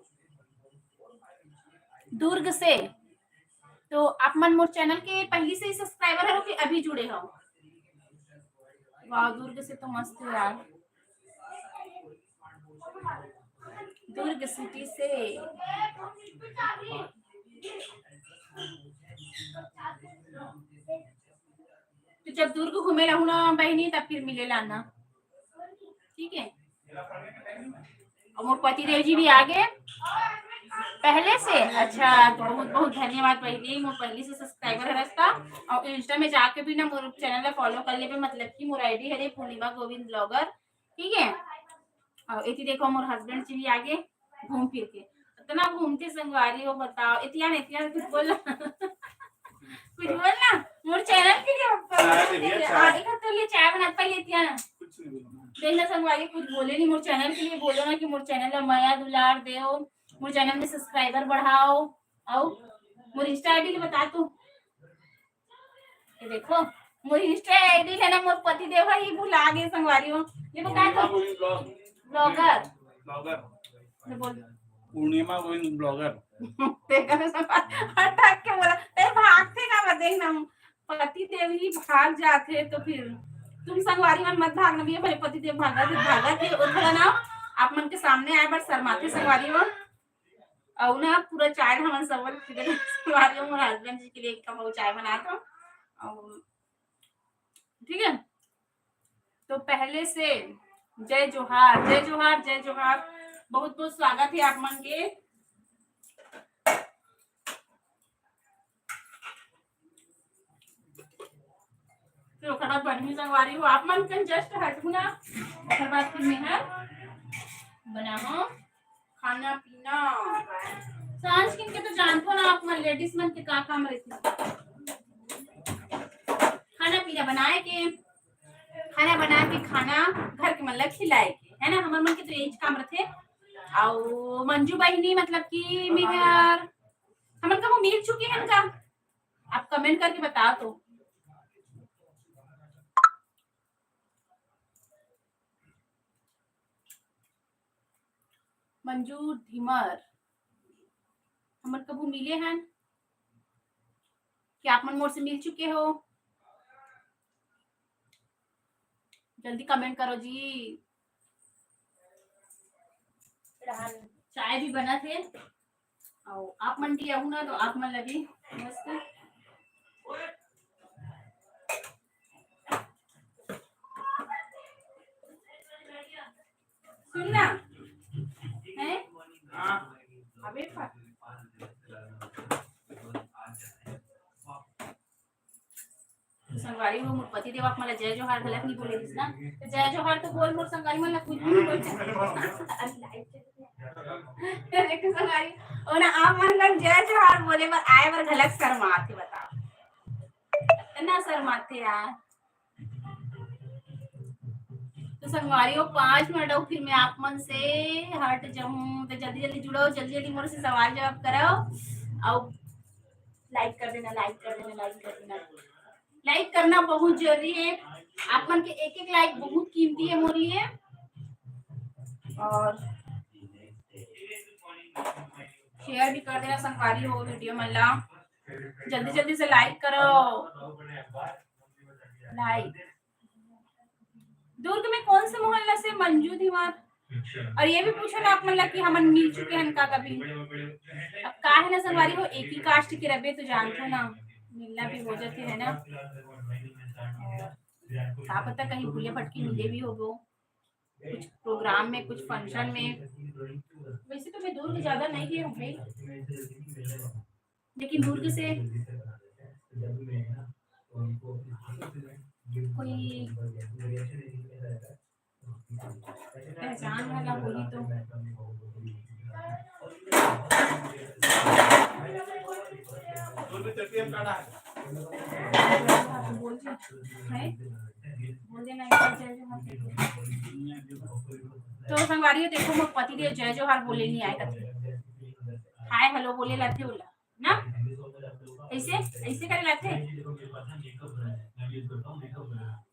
दुर्ग से। तो आप मन मोर चैनल के पहली से ही सब्सक्राइबर हरव कि अभी जुड़े हव? वाह, दुर्ग से तो मस्त है यार। दुर्ग सिटी से। तो जब दुर्ग घूमे रहू ना बहिनी, तब फिर मिले लाना, ठीक है? और मोर पति देव जी भी आ गए पहले से। अच्छा, तो बहुत बहुत धन्यवाद बहिनी, मोर पहले से सब्सक्राइबर हरस का। और इंस्टा में जाके भी ना मोर चैनल ला फॉलो कर लेबे, मतलब कि मोर आईडी हरे पूर्णिमा गोविंद ब्लॉगर, ठीक है? और एती देखो मोर हस्बैंड जी भी आ गए घूम फिर के। इतना घूमते संगवारी हो, बताओ। एतिया ना, एतिया कुछ बोल। कुछ बोल ना, मोर चैनल के लिए ऊपर चाय दे दिया, चाय। हाँ, एक हाथ तो ले चाय बना, पहले एतिया ना। कुछ नहीं बोलना। देखना संगवारी, कुछ बोले नहीं, मोर चैनल के लिए बोलो ना कि मोर चैनल ला मया दुलार देव, मोर चैनल में सब्सक्राइबर बढ़ाओ। आओ, मोर इंस्टा आईडी ले बता तू। ये देखो, मोर इंस्टा आईडी है ना, मोर पति देव ही भुला गए संगवारी हो। ये बताए तो ब्लॉगर। ब्लॉगर। ये बोल। पूर्णिमा गोविंद ब्लॉगर। देखा ना संगवारी, अटक के बोला, ए, भागते का बा, देख ना, पति देव ही भाग जाते तो फिर तुम संगवारी मन मत भागना भैया, मेरे पति देव भागा थे, भागा थे, वो थोड़ा ना आप मन के सामने आए, बट शर्माते संगवारी हो। अउ ना पूरा चाय हमन सब पी लेबे। संगवारी हो, मोर हस्बैंड जी के लिए एक कप अउ चाय बना दो। अउ ठीक है, तो पहले से जय जोहार, जय जोहार, जय जोहार। बहुत बहुत स्वागत है आप मन के। फिर ओकर बाद बनही संगवारी हो, आप मन कन just हटहू ना, ओकर बाद फिर मेहर बनाहूँ खाना पीना। सांझ किन के तो जानथो ना आप मन, लेडीज मन के का काम रहथे, खाना पीना बनाए के, खाना बना के खाना घर के मन ला खिलाए के, है ना? हमर मन के तो यही काम रहथे। अउ मंजू बहिनी, मतलब कि मेहर, हमन कभू मिल चुके हैं का? आप कमेंट करके बता तो। मंजू धीमर, हमन कभू मिले हन? क्या आप मन मोर से मिल चुके हो? जल्दी comment करो जी। चाय भी बनत हे, अउ आप मन भी आहू ना, तो आप मन ला भी मस्त। सुन ना, हैं? अबे फा- संगवारी हो, मोर पति देव आप मन ला जय जोहार घलक नहीं बोले रिहिस ना, तो जय जोहार तो बोल, मोर संगवारी मन ला कुछ भी नहीं बोल। अरे live चल रहा है। देखो संगवारी, ओ ना, आप मन ला जय जोहार बोले बर आए बर घलक शर्माथे, बताओ, इतना शर्माथे यार। तो संगवारी हो, पाँच मिनट अउ फिर मैं आप मन से हट जाऊं, तो जल्दी जल्दी जुड़ो, जल्दी जल्दी मोर से सवाल जवाब करो, अउ like कर देना, like कर देना, like कर देना। Like करना बहुत जरूरी है। आप मन के एक एक like बहुत कीमती है मोर लिए। और share भी कर देना संगवारी हो video मन ला। जल्दी जल्दी से like करो। Like। दुर्ग में कौन से मोहल्ला से? मंजू धीवर। और ये भी पूछो ना आप मन ला कि हमन मिल चुके हैं का कभी? अब का है ना संगवारी हो, एक ही caste के रबे तो जानथो ना, मिलना भी हो जाते है ना। और का पता कहीं भूले भटके मिले भी होबो, कुछ program में, कुछ function में। वैसे तो मैं दुर्ग ज्यादा नहीं गई हूँ भाई, लेकिन दुर्ग से कोई पहचान वाला होही तो। बोल दे, है? बोल देना एक बार जय जोहार। तो संगवारी हो, देखो, मोर पति देव जय जोहार बोले नहीं आए कथे। Hi hello बोले लाथे ओला ना, ऐसे, ऐसे करे लाथे।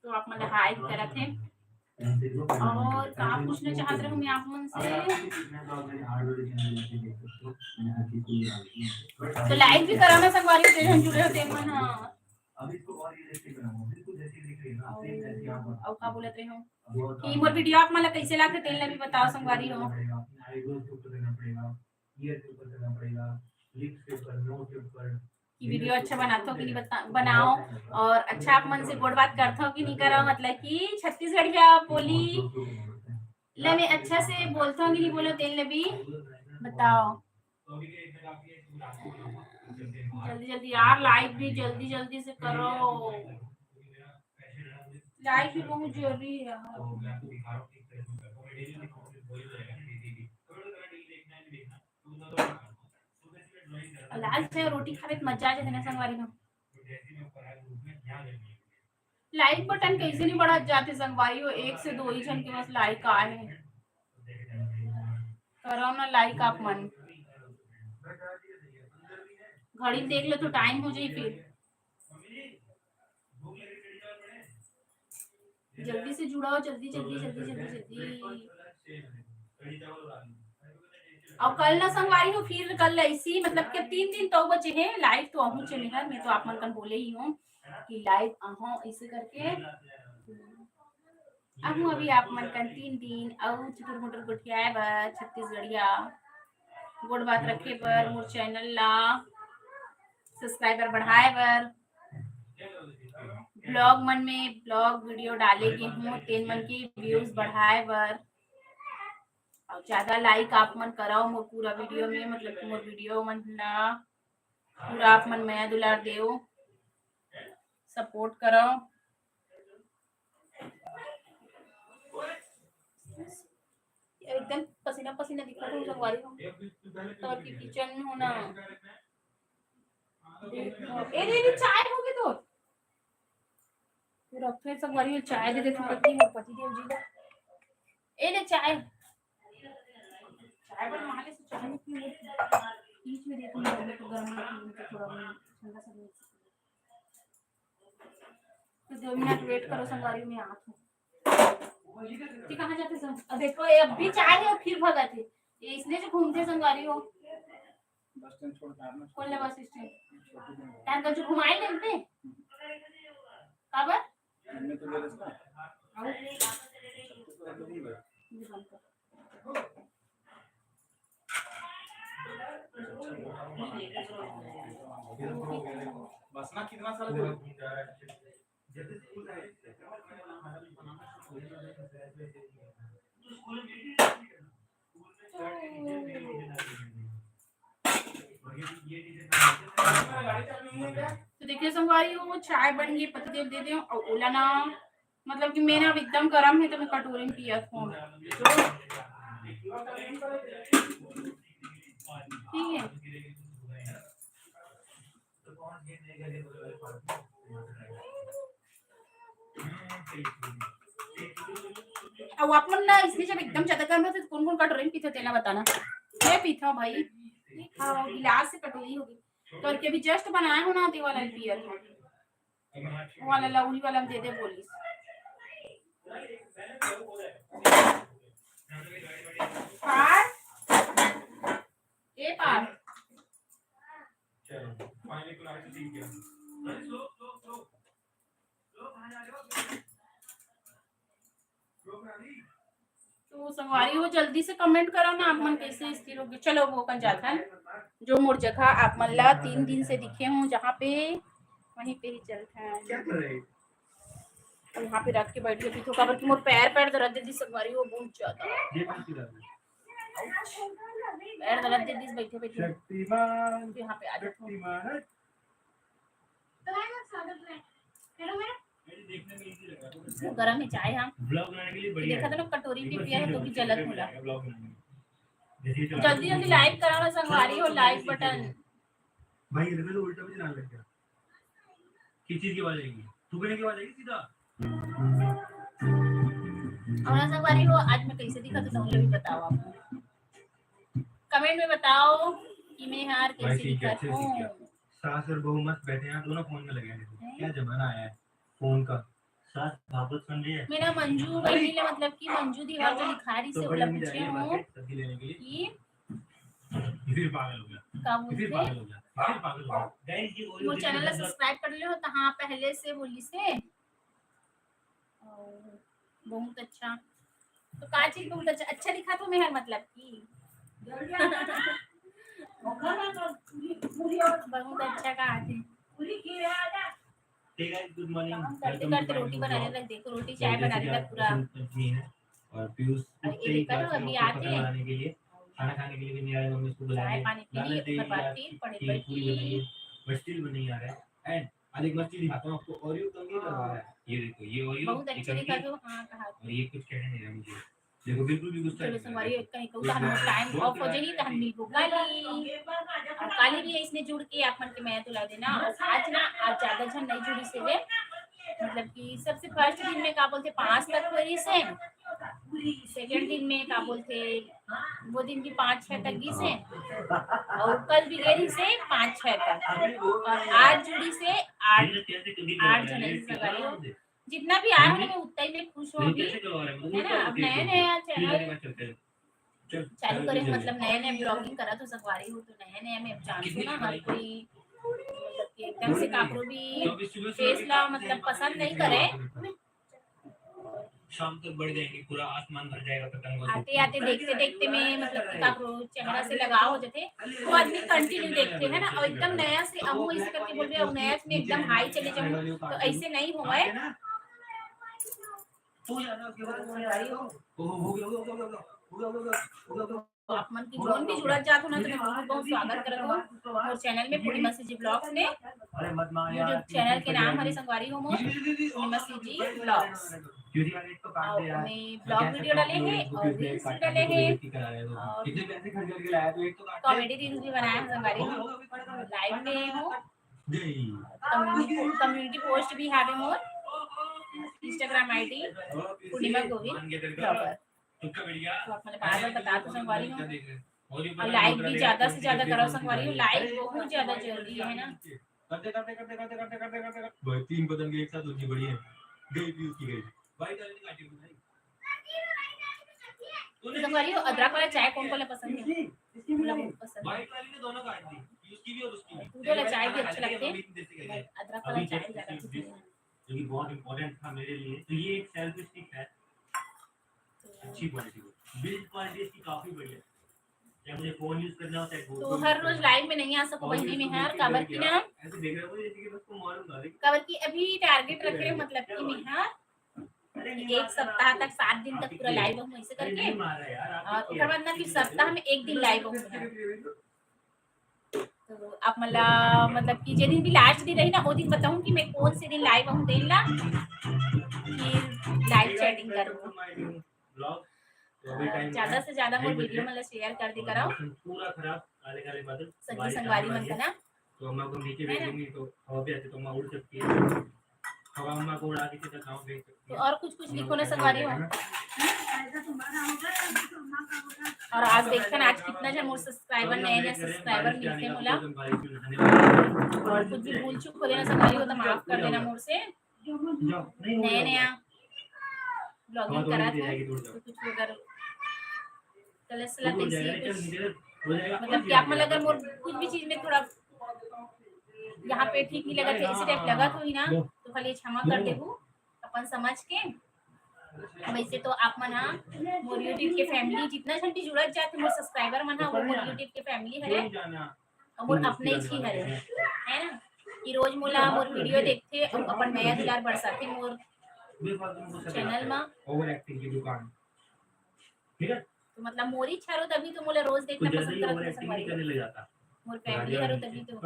तो आप मन hi करत हे। और का पूछना चाहत रहूं मैं आप मन से? तो like भी करा ना संगवारी, जे झन जुड़े हो तेन मन, हाँ। अउ का बोलत रहे हो कि मोर video आप मन ला कैसे लागथे, तेन ला भी बताओ संगवारी हो। कि video अच्छा बनाथो कि नहीं बता-, बनाओ, और अच्छा आप मन से गोठ बात करथो कि नहीं करो, मतलब कि छत्तीसगढ़िया बोली ले मैं अच्छा से बोलथो कि नहीं बोलो, तेन ले भी बताओ। जल्दी जल्दी यार, like भी जल्दी जल्दी से करो, like भी बहुत जरूरी है यार। लाल चाय रोटी खावे त मजा आ जाथे ना संगवारी हो। Like button कैसे नहीं बढ़त जाथे संगवारी हो, एक से दो ही झन के बस like आए हे। करो ना like आप मन, घड़ी देख लो तो time हो जाई फिर। जल्दी से जुड़ाओ, जल्दी जल्दी जल्दी जल्दी जल्दी। और कल ना संगवारी हो, फिर कल ऐसी, मतलब कि तीन दिन तो बचे हैं, live तो आहूं चले हर, मैं तो आप मन कन बोले ही हूँ कि live आहूं ऐसे करके। आहूं अभी आप मन कन तीन दिन अउ चुटुर मुटुर गोठियाए बर छत्तीसगढ़िया गोठ बात रखे बर, मोर channel ला subscriber बढ़ाए बर, vlog मन में vlog video डाले के हूँ, तेन मन के views बढ़ाए बर। और ज्यादा like आप मन कराओ मोर पूरा video में, मतलब कि मोर video मन ला पूरा आप मन मया दुलार देव, support कराओ। एकदम पसीना पसीना दिखत हो संगवारी हो, तो कि kitchen में हो ना। ए दीदी, चाय होगे तो। पूरा फिर संगवारी हो, चाय दे देती पति, मोर पति देव जी ला। ए ले चाय। चाय बना ले, चाय नहीं पी, बीच में देती हूँ, तो गर्म नहीं पी, तो थोड़ा ठंडा सा नहीं। तो दो minute wait करो संगवारी, मैं आत हूँ। ठीक, कहाँ जाते सब? अब देखो, ये अब भी चाय है, फिर भगाते। ये इसने जो घूमते संगवारी हो। बस स्टैंड छोड़ के आना। कौन ले बस स्टैंड? छोटी दिन हो। तार का जो घुमाए लेते? काबर? इनमें तो ले रस्ता। आओ। सब तो कर दूंगा। ये बंद कर। बस ना कितना सारा दे। तो देखिए संगवारी हो, चाय बन गई, पति देव दे दे। और ओला ना, मतलब कि मैं ना अब एकदम गरम है तो मैं कटोरी में पियत हूँ। ठीक है। अब आप मन ना इसने जब एकदम ज्यादा गरम होथे तो कौन कौन कटोरी में पीथे तेला बताना। मैं पीथा भाई, हाँ, गिलास से कटोरी होगी। तो अभी जस्ट बनाए हो ना, ते वाला पियत हूँ। वो वाला लौड़ी वाला दे दे बोलिस। पार, ए पार। तो संगवारी हो, जल्दी से कमेंट करो ना, आप मन कैसे स्थिर होगे। चलो वो कन जात हन, जो मोर जगह आप मन ला तीन दिन से दिखे हूँ जहाँ पे, वहीं पे ही चलत हन। क्या कर रहे हैं? वहाँ पे रख के बैठ के पीथो, काबर कि मोर पैर, पैर दर्द दे दिस संगवारी हो बहुत ज्यादा। ये कौन सी दर्द है? पैर दर्द दे दिस बैठे बैठे। शक्तिमान, तो यहाँ पे आ जाता हूँ। शक्तिमान। गरम है चाय, हाँ। देखा था ना, कटोरी में पिया है तो भी जलत होला। जल्दी जल्दी लाइक करो ना संगवारी हो, लाइक बटन। भाई, इधर में तो उल्टा भी चलाने लग गया। किस चीज की आवाज आएगी? थूकने की आवाज आएगी सीधा। और ना संगवारी हो, आज मैं कैसे दिखा तो तुम लोग भी बताओ आप। कमेंट में बताओ कि मैं हार भाई, कैसे ठीक है, दिखा अच्छे से हूँ। सीख गया। सास और बहू मस्त बैठे हैं, दोनों फोन में लगे हैं। हैं? क्या जमाना आया है फोन का। सास भागवत सुन रही है। मेरा मंजू बहनी ले, मतलब कि मंजू दीवार जो लिखा रही तो से बड़ी ओला मम्मी जा पूछे रही है हूँ मार्केट सब्जी लेने के लिए। कि ये फिर पागल हो गया। का ये फिर बोलते? पागल हो गया। ये फिर पागल हो गया। गाइस, ये Oreo वो दिल चैनल ला मतलब सब्सक्राइब कर लियो, तो हाँ, पहले से बोली से। ओ, बहुत अच्छा। तो का चीज बहुत अच्छा, अच्छा लिखा तो मैं हर मतलब की। बहुत अच्छा कहा थे। ठीक है, गुड मॉर्निंग। काम करते करते रोटी बना लेता, देखो रोटी चाय बना लेता पूरा। और पीयूष और उठते ये ही देखा तो अभी आते हैं। बनाने के लिए, खाना खाने के लिए भी नहीं आ रहे, मम्मी उसको बुला रहे। चाय पानी पी ली, उसके बाद फिर पढ़े बैठी। बट स्टिल वो नहीं आ रहा है। एंड आज एक मस्त चीज दिखाता हूँ आपको, Oreo कम ही करवा रहा है। ये देखो, ये Oreo बहुत अच्छा दिखा तो, हाँ, कहा और ये कुछ कहने नहीं रहा मुझे। देखो, बिल्कुल भी गुस्सा नहीं। चलो, संगवारी, कहीं कहूँ तो हम टाइम ऑफ हो जाही, तो हम मिलबो काली। और काली भी इसने जुड़ के आप मन के मैं तुला देना। और आज ना, आज ज्यादा झन नहीं जुड़ी से वे, मतलब कि सबसे फर्स्ट दिन में का बोलते पाँच तक हो रही से, सेकंड दिन में का बोलते वो दिन भी पाँच छह तक गिस हे, और कल भी गे रहिस हे पाँच छह तक, और आज जुड़िस हे आठ, आठ झन संगवारी हो। जितना भी आए हो ना, मैं उतना ही मैं खुश हूँ अभी, है ना। अब नया नया चैनल चालू करे, मतलब नया नया ब्लॉगिंग करा तो संगवारी हो, तो नया नया मैं अब जानती हूँ ना, हर कोई मतलब कि एकदम से काकरो भी फेस ला मतलब पसंद नहीं करे। शाम तक बढ़ जाएंगे, पूरा आसमान भर जाएगा पतंगों से। आते आते देखते देखते में मतलब कि काकरो चेहरा से लगाव हो जाथे, वो आदमी कंटिन्यू देखथे, है ना। और एकदम नया से अहू ऐसे करके बोलबे, और नया में एकदम हाई चले जाऊँ, तो ऐसे नहीं होवय। हो जाना उसके बाद वो नहीं आ रही हो। ओ, हो गया, हो गया, हो गया, हो गया, हो गया, हो गया, हो गया। आप मन के जोन भी जुड़त जात हो ना, तो मैं बहुत बहुत स्वागत करत हूँ मोर चैनल में, पूर्णिमा सीजी ब्लॉग्स में। YouTube चैनल के नाम हरे संगवारी हो मोर, पूर्णिमा सीजी ब्लॉग्स। और मैं ब्लॉग वीडियो डाले हे और रील्स भी डाले हे और कॉमेडी रील्स भी बनाए हे संगवारी हो, लाइव में हो। कम्युनिटी, कम्युनिटी पोस्ट भी हावे मोर Instagram ID पूर्णिमा गोविंद ब्लॉगर। तो आप मन बार बार बता तो संगवारी हो, और लाइक भी ज्यादा से ज्यादा करो संगवारी हो, लाइक बहुत ज्यादा जरूरी है ना। करते करते करते करते करते करते करते भाई, तीन पतंग एक साथ उड़नी पड़ी है, गई भी उसकी गई। भाई, डाल दी काटी बनाई। तो संगवारी हो, अदरक वाला चाय कोन कोन ला पसंद हे? मोला बहुत पसंद हे। दूध वाला चाय भी अच्छा लगथे, अदरक वाला चाय ज्यादा पसंद हे। जो कि बहुत इंपॉर्टेंट था मेरे लिए। तो ये एक सेल्फी स्टिक है, अच्छी क्वालिटी की, बिल्ड क्वालिटी इसकी काफी बढ़िया है। चाहे मुझे फोन यूज करना हो, चाहे तो हर रोज लाइव में नहीं आ सकूं बहिनी मैं हर, काबर कि ना, ऐसे देख रहे हो जैसे कि बस तुम मालूम था, लेकिन काबर कि अभी टारगेट रखे रहे, मतलब कि मैं हर एक सप्ताह तक, सात दिन तक पूरा लाइव हूँ ऐसे करके। और ओकर बाद ना फिर सप्ताह में एक दिन लाइव हूँ। तो आप मन ला मतलब कि जे दिन भी लास्ट दिन रही ना, वो दिन बताऊँ कि मैं कौन से दिन लाइव हूँ तेन ला, फिर लाइव चैटिंग करूँ। ज्यादा से ज्यादा मोर वीडियो मन ला शेयर कर दे करव। पूरा खराब, काले काले बादल, संगी संगवारी मन का ना। तो अम्मा को नीचे भेज दूंगी तो हवा भी आती तो अम्मा उड़ सकती है। हवा अम्मा को उड़ा के सीधा गाँव भेज सकती है। तो और कुछ कुछ लिखो ना संगवारी हो। और आज देखथन आज कितना जन मोर सब्सक्राइबर, नए नए सब्सक्राइबर मिलथे मोला। कुछ भी भूल चूक हो देना संगवारी हो तो माफ कर देना मोर से। नया नया ब्लॉगिंग करत हूँ तो कुछ अगर गलत सलत ऐसी कुछ मतलब कि आप मन अगर मोर कुछ भी चीज में थोड़ा यहाँ पे ठीक नहीं लगत हे, इसी टाइप लगत होही ना तो खाली क्षमा कर देहू अपन समझ के। वैसे तो आप मन हा मोर YouTube के फैमिली जितना झन भी जुड़त जात हे, मोर सब्सक्राइबर मन हा वो मोर YouTube के फैमिली हरे। मोर अपने ही हरे, है ना, कि रोज मोला मोर वीडियो देखथे अउ अपन मया दुलार बरसाथे मोर चैनल मा। ओवर एक्टिंग की दुकान, ठीक है? तो मतलब मोर इच्छा रहो तभी तो मोला रोज देखना पसंद करत हो संगवारी। मोर फैमिली हरो तभी तो।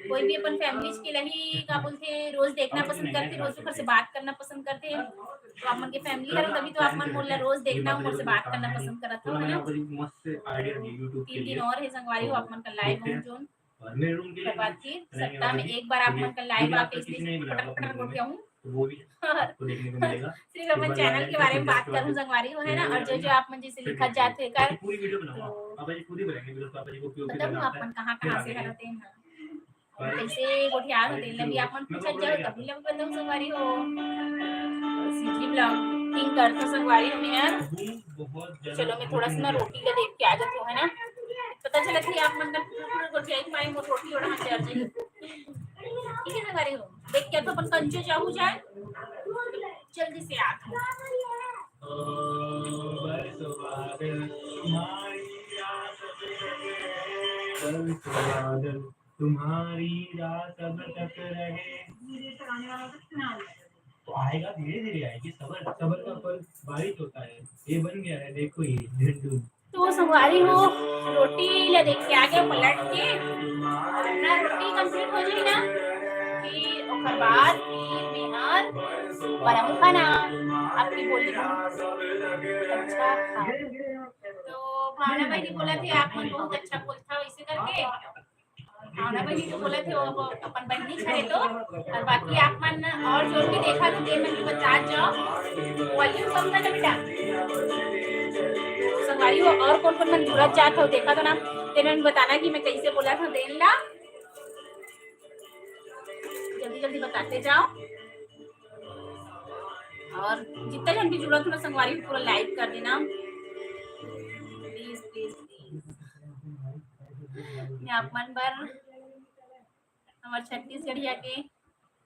कोई भी अपन फैमिली के लही का बोलथे, रोज देखना पसंद करथे, रोज ओकर से बात करना पसंद करथे। तो आप मन के फैमिली हरो तभी तो आप मन मोला रोज देखना, मोर से बात करना पसंद करत हो, है ना? तीन दिन और है संगवारी हो आप मन का लाइव हूँ जोन। और मेरे रूम के लिए करवाती, सप्ताह में एक बार आप मन का लाइव आके इसलिए पटक पटक गोठियाऊँ। तो वो भी आपको देखने को मिलेगा। सिर्फ अपन चैनल के बारे में बात करूँ संगवारी हो, है ना? और जो जो आप मन जैसे लिखत जात हे कर, पूरी वीडियो बनाऊंगा। तो पापा जी खुद ही बोलेंगे, बिकॉज़ पापा जी को पीओपी बताऊँ करना आप मन कहाँ कहाँ से हरते हैं। और कैसे गोठियात होते हैं, अभी आप मन पूछत जाओ, तभी लग बताऊँ संगवारी हो। सीजी ब्लॉगिंग करथो संगवारी हो मैं यार। चलो, मैं थोड़ा सा ना रोटी ला देख के आ जाती हूँ, है ना? पता चला कि आप मन का पूरा गोठियाई के मारे मोर रोटी ओड़ा हाथ आ जाए। ठीक है संगवारी हो, देख के तो अपन कंचो जाहू जाए, जल्दी से आत हूँ। तुम्हारी राह सब तक रहे। तो आएगा, धीरे धीरे आएगी। सबर, सबर का फल बारिश होता है। ये बन गया है, देखो ये झंडू। तो संगवारी हो, रोटी ला देख के आ गया पलट के। अपना रोटी कंप्लीट हो जाए ना, फिर ओकर बाद फिर मैं हर बनाऊँ खाना। आपकी बोली अच्छा। हाँ। तो भावना बहिनी बोलथे आप मन बहुत अच्छा बोलथव, वैसे करके भावना बहिनी तो बोलथे वो अपन बहिनी हरे तो। और बाकी आप मन और जो भी देखा तो दे मन बता जाओ, वॉल्यूम कम कर दे बेटा। संगवारी हो, और कौन कौन मन जुड़त जात हो देखा तो ना, तेन मन बताना कि मैं कैसे बोलत हूँ देन ला, जल्दी जल्दी बताते जाओ। और जितना जन भी जुड़त हो ना संगवारी हो, पूरा लाइक कर देना प्लीज प्लीज प्लीज। मैं आप मन बर हमर छत्तीसगढ़िया के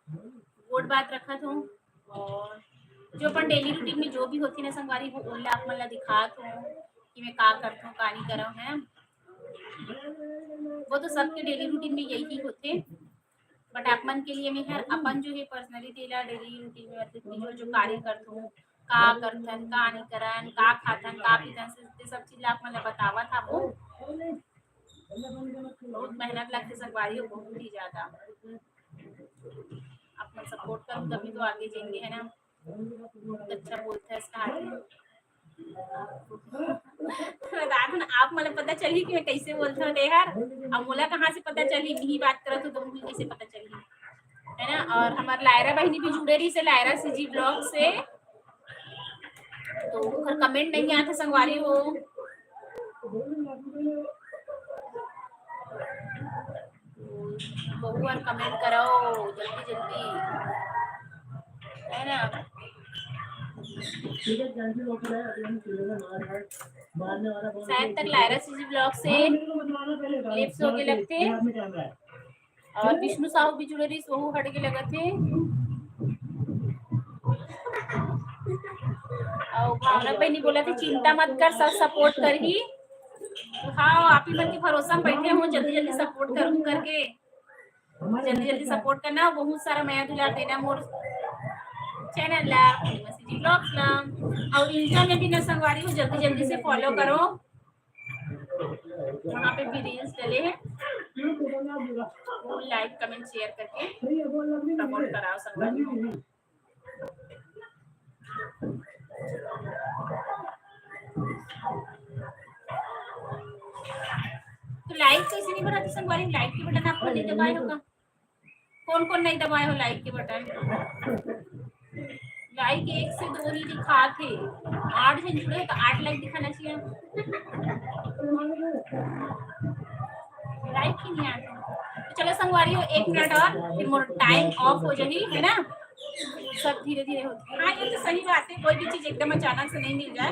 गोठ बात रखत हूँ और जो अपन डेली रूटीन में जो भी होथे ना संगवारी हो, ओला आप मन ला दिखात हूँ कि मैं का करत हूँ, का नहीं करत हूँ, है। वो तो सबके डेली रूटीन में यही होथे, बट आप मन के लिए मैं हर अपन जो है पर्सनली तेला डेली रूटीन में मतलब कि जो जो कार्य करत हूँ, का करथन, का नहीं करन, का खाथन, का पीथन, से, से सब चीज ला आप मन ला बतावत हूँ। बहुत मेहनत लगथे संगवारी हो, बहुत ही ज्यादा। आप मन सपोर्ट करो तभी तो आगे जाएंगे, है ना? बहुत अच्छा बोलता है इसका आदमी। बता दो ना, आप मन ला पता चलही कि मैं कैसे बोलता हूँ यार। अब मोला कहाँ से पता चलही, यही बात करत हो तो मुझे कैसे पता चलही, है ना? और हमार लायरा बहिनी भी जुड़े रही से, लायरा सीजी ब्लॉग से। तो ओकर कमेंट नहीं आथे संगवारी हो। बहू मन कमेंट करो जल्दी जल्दी, है ना? शायद तक लायरा सीजी ब्लॉग से लिप्स होके लगथे। और विष्णु साहू भी जुड़े रहिस, वहू हट के लगत हे। और भावना बहनी बोलत हे, चिंता मत कर, सब सपोर्ट करही। हाँ, आप ही मन के भरोसा में बैठे हूँ, जल्दी जल्दी सपोर्ट करूँ करके। जल्दी जल्दी सपोर्ट करना, बहुत सारा मया दुलार देना मोर चैनल ला, पूर्णिमा सीजी ब्लॉग्स ला। और इंस्टा में भी ना संगवारी हो, जल्दी जल्दी से फॉलो करो, वहाँ पे भी रील्स डले हैं, वो भी लाइक कमेंट शेयर करके प्रमोट कराओ संगवारी हो। तो लाइक कैसे नहीं बढ़ाते संगवारी? लाइक के बटन आप मन नहीं दबाए हो का? कौन कौन नहीं दबाए हो लाइक के बटन? लाइक एक से दो ही दिखात हे, आठ झन जुड़े हे तो आठ लाइक दिखाना चाहिए। लाइक ही नहीं आते। तो चलो संगवारी हो, एक मिनट और, फिर मोर टाइम ऑफ हो जाही, है ना? सब धीरे धीरे होथे। हाँ, ये तो सही बात है, कोई भी चीज एकदम अचानक से नहीं मिल जाए।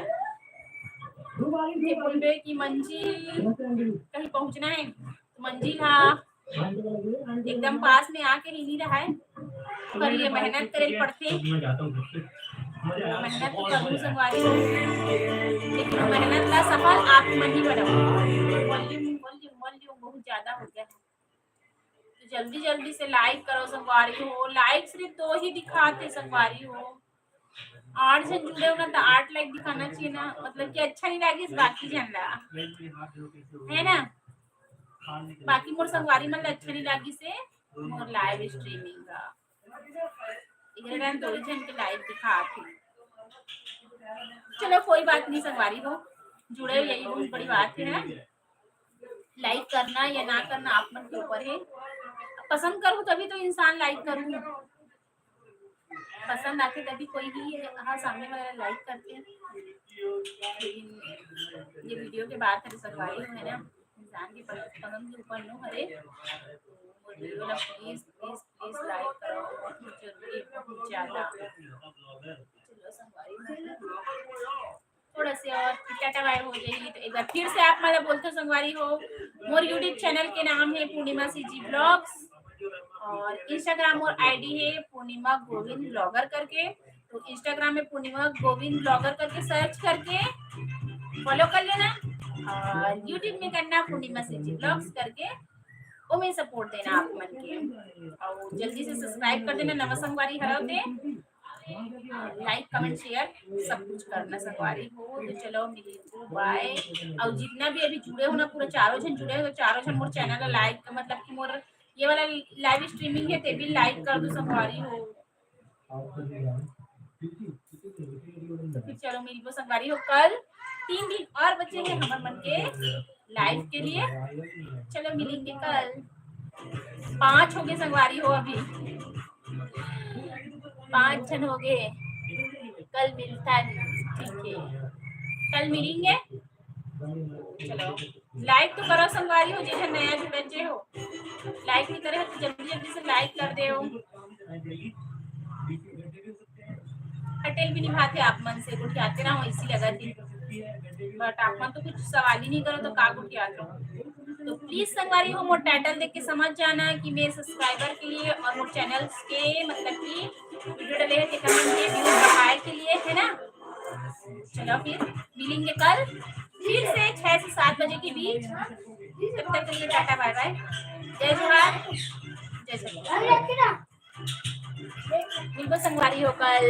ये बोलबे कि मंजिल कहीं पहुंचना है, तो मंजिल हा एकदम पास में आके ही नहीं रहा है, पर ये मेहनत करे पड़थे, मेहनत तो करूँ संगवारी हो, लेकिन मेहनत का सफल आप मन ही बनाओ। वॉल्यूम, वॉल्यूम, वॉल्यूम बहुत ज्यादा हो गया है, तो जल्दी जल्दी से लाइक करो संगवारी हो। लाइक सिर्फ दो ही दिखाते संगवारी हो, आठ झन जुड़े हो ना, तो आठ लाइक दिखाना चाहिए ना, मतलब कि अच्छा नहीं लागिस बाकी झन ला, है ना? बाकी मोर संगवारी मन ला अच्छा नहीं लागिस हे मोर लाइव स्ट्रीमिंग का। इधर दो ही झन के लाइव दिखात हे। चलो कोई बात नहीं संगवारी हो, जुड़े यही बहुत बड़ी बात है ना। लाइक करना या ना करना आप मन के ऊपर है। पसंद करूँ तभी तो इंसान लाइक करूँ, पसंद आथे तभी कोई भी हा सामने वाला लाइक करथे। लेकिन ये वीडियो के बात है संगवारी हो, है ना, इंसान के पसंद के ऊपर नो हरे। तो मोर वीडियो ला प्लीज प्लीज प्लीज लाइक करो, बहुत जरूरी है, बहुत ज्यादा। चलो संगवारी हो, थोड़ा से और टाटा बाय हो जाही। तो एक बार फिर से आप मन ला बोलथों संगवारी हो, मोर YouTube चैनल के नाम है पूर्णिमा सीजी ब्लॉग्स और Instagram और आईडी है पूर्णिमा गोविंद ब्लॉगर करके। तो Instagram में पूर्णिमा गोविंद ब्लॉगर करके सर्च करके फॉलो कर लेना और YouTube में करना पूर्णिमा सीजी ब्लॉग्स करके, ओमे सपोर्ट देना आप मन के। और जल्दी से सब्सक्राइब कर देना नवा संगवारी हरव ते। लाइक, कमेंट, शेयर सब कुछ करना संगवारी हो। तो चलो मिली, बाय। और जितना भी अभी जुड़े हो ना, पूरा चारों झन जुड़े हो, तो चारों झन मोर चैनल ला लाइक, मतलब कि मोर ये वाला लाइव स्ट्रीमिंग है, ते भी लाइक कर दो संगवारी हो। तो फिर चलो मिलबो संगवारी हो कल, तीन दिन और बचे हैं हमर मन के लाइव के लिए। चलो मिलेंगे कल। पांच हो गए संगवारी हो, अभी पांच झन हो गए। कल मिलता है, ठीक है, कल मिलेंगे। चलो लाइक तो करो संगवारी हो, जैसे नया जुड़े जे हो, लाइक नहीं करे हो तो जल्दी जल्दी से लाइक कर दे हो। पटेल भी निभाते आप मन से, गोठियाते रहो, इसी लगा थी। बट आप मन तो कुछ सवाल ही नहीं करो तो का गोठियात रहो। तो प्लीज संगवारी हो, मोर टाइटल देख के समझ जाना कि मेरे सब्सक्राइबर के लिए और मोर चैनल्स के, मतलब कि वीडियो डले हैं, तेकर मन के व्यूज बढ़ाए के लिए, है ना। चलो फिर मिलेंगे कल फिर से छह से सात बजे के बीच। तब तक के लिए टाटा बाय बाय, जय जोहार, जय छत्तीसगढ़। मिलबो संगवारी हो कल।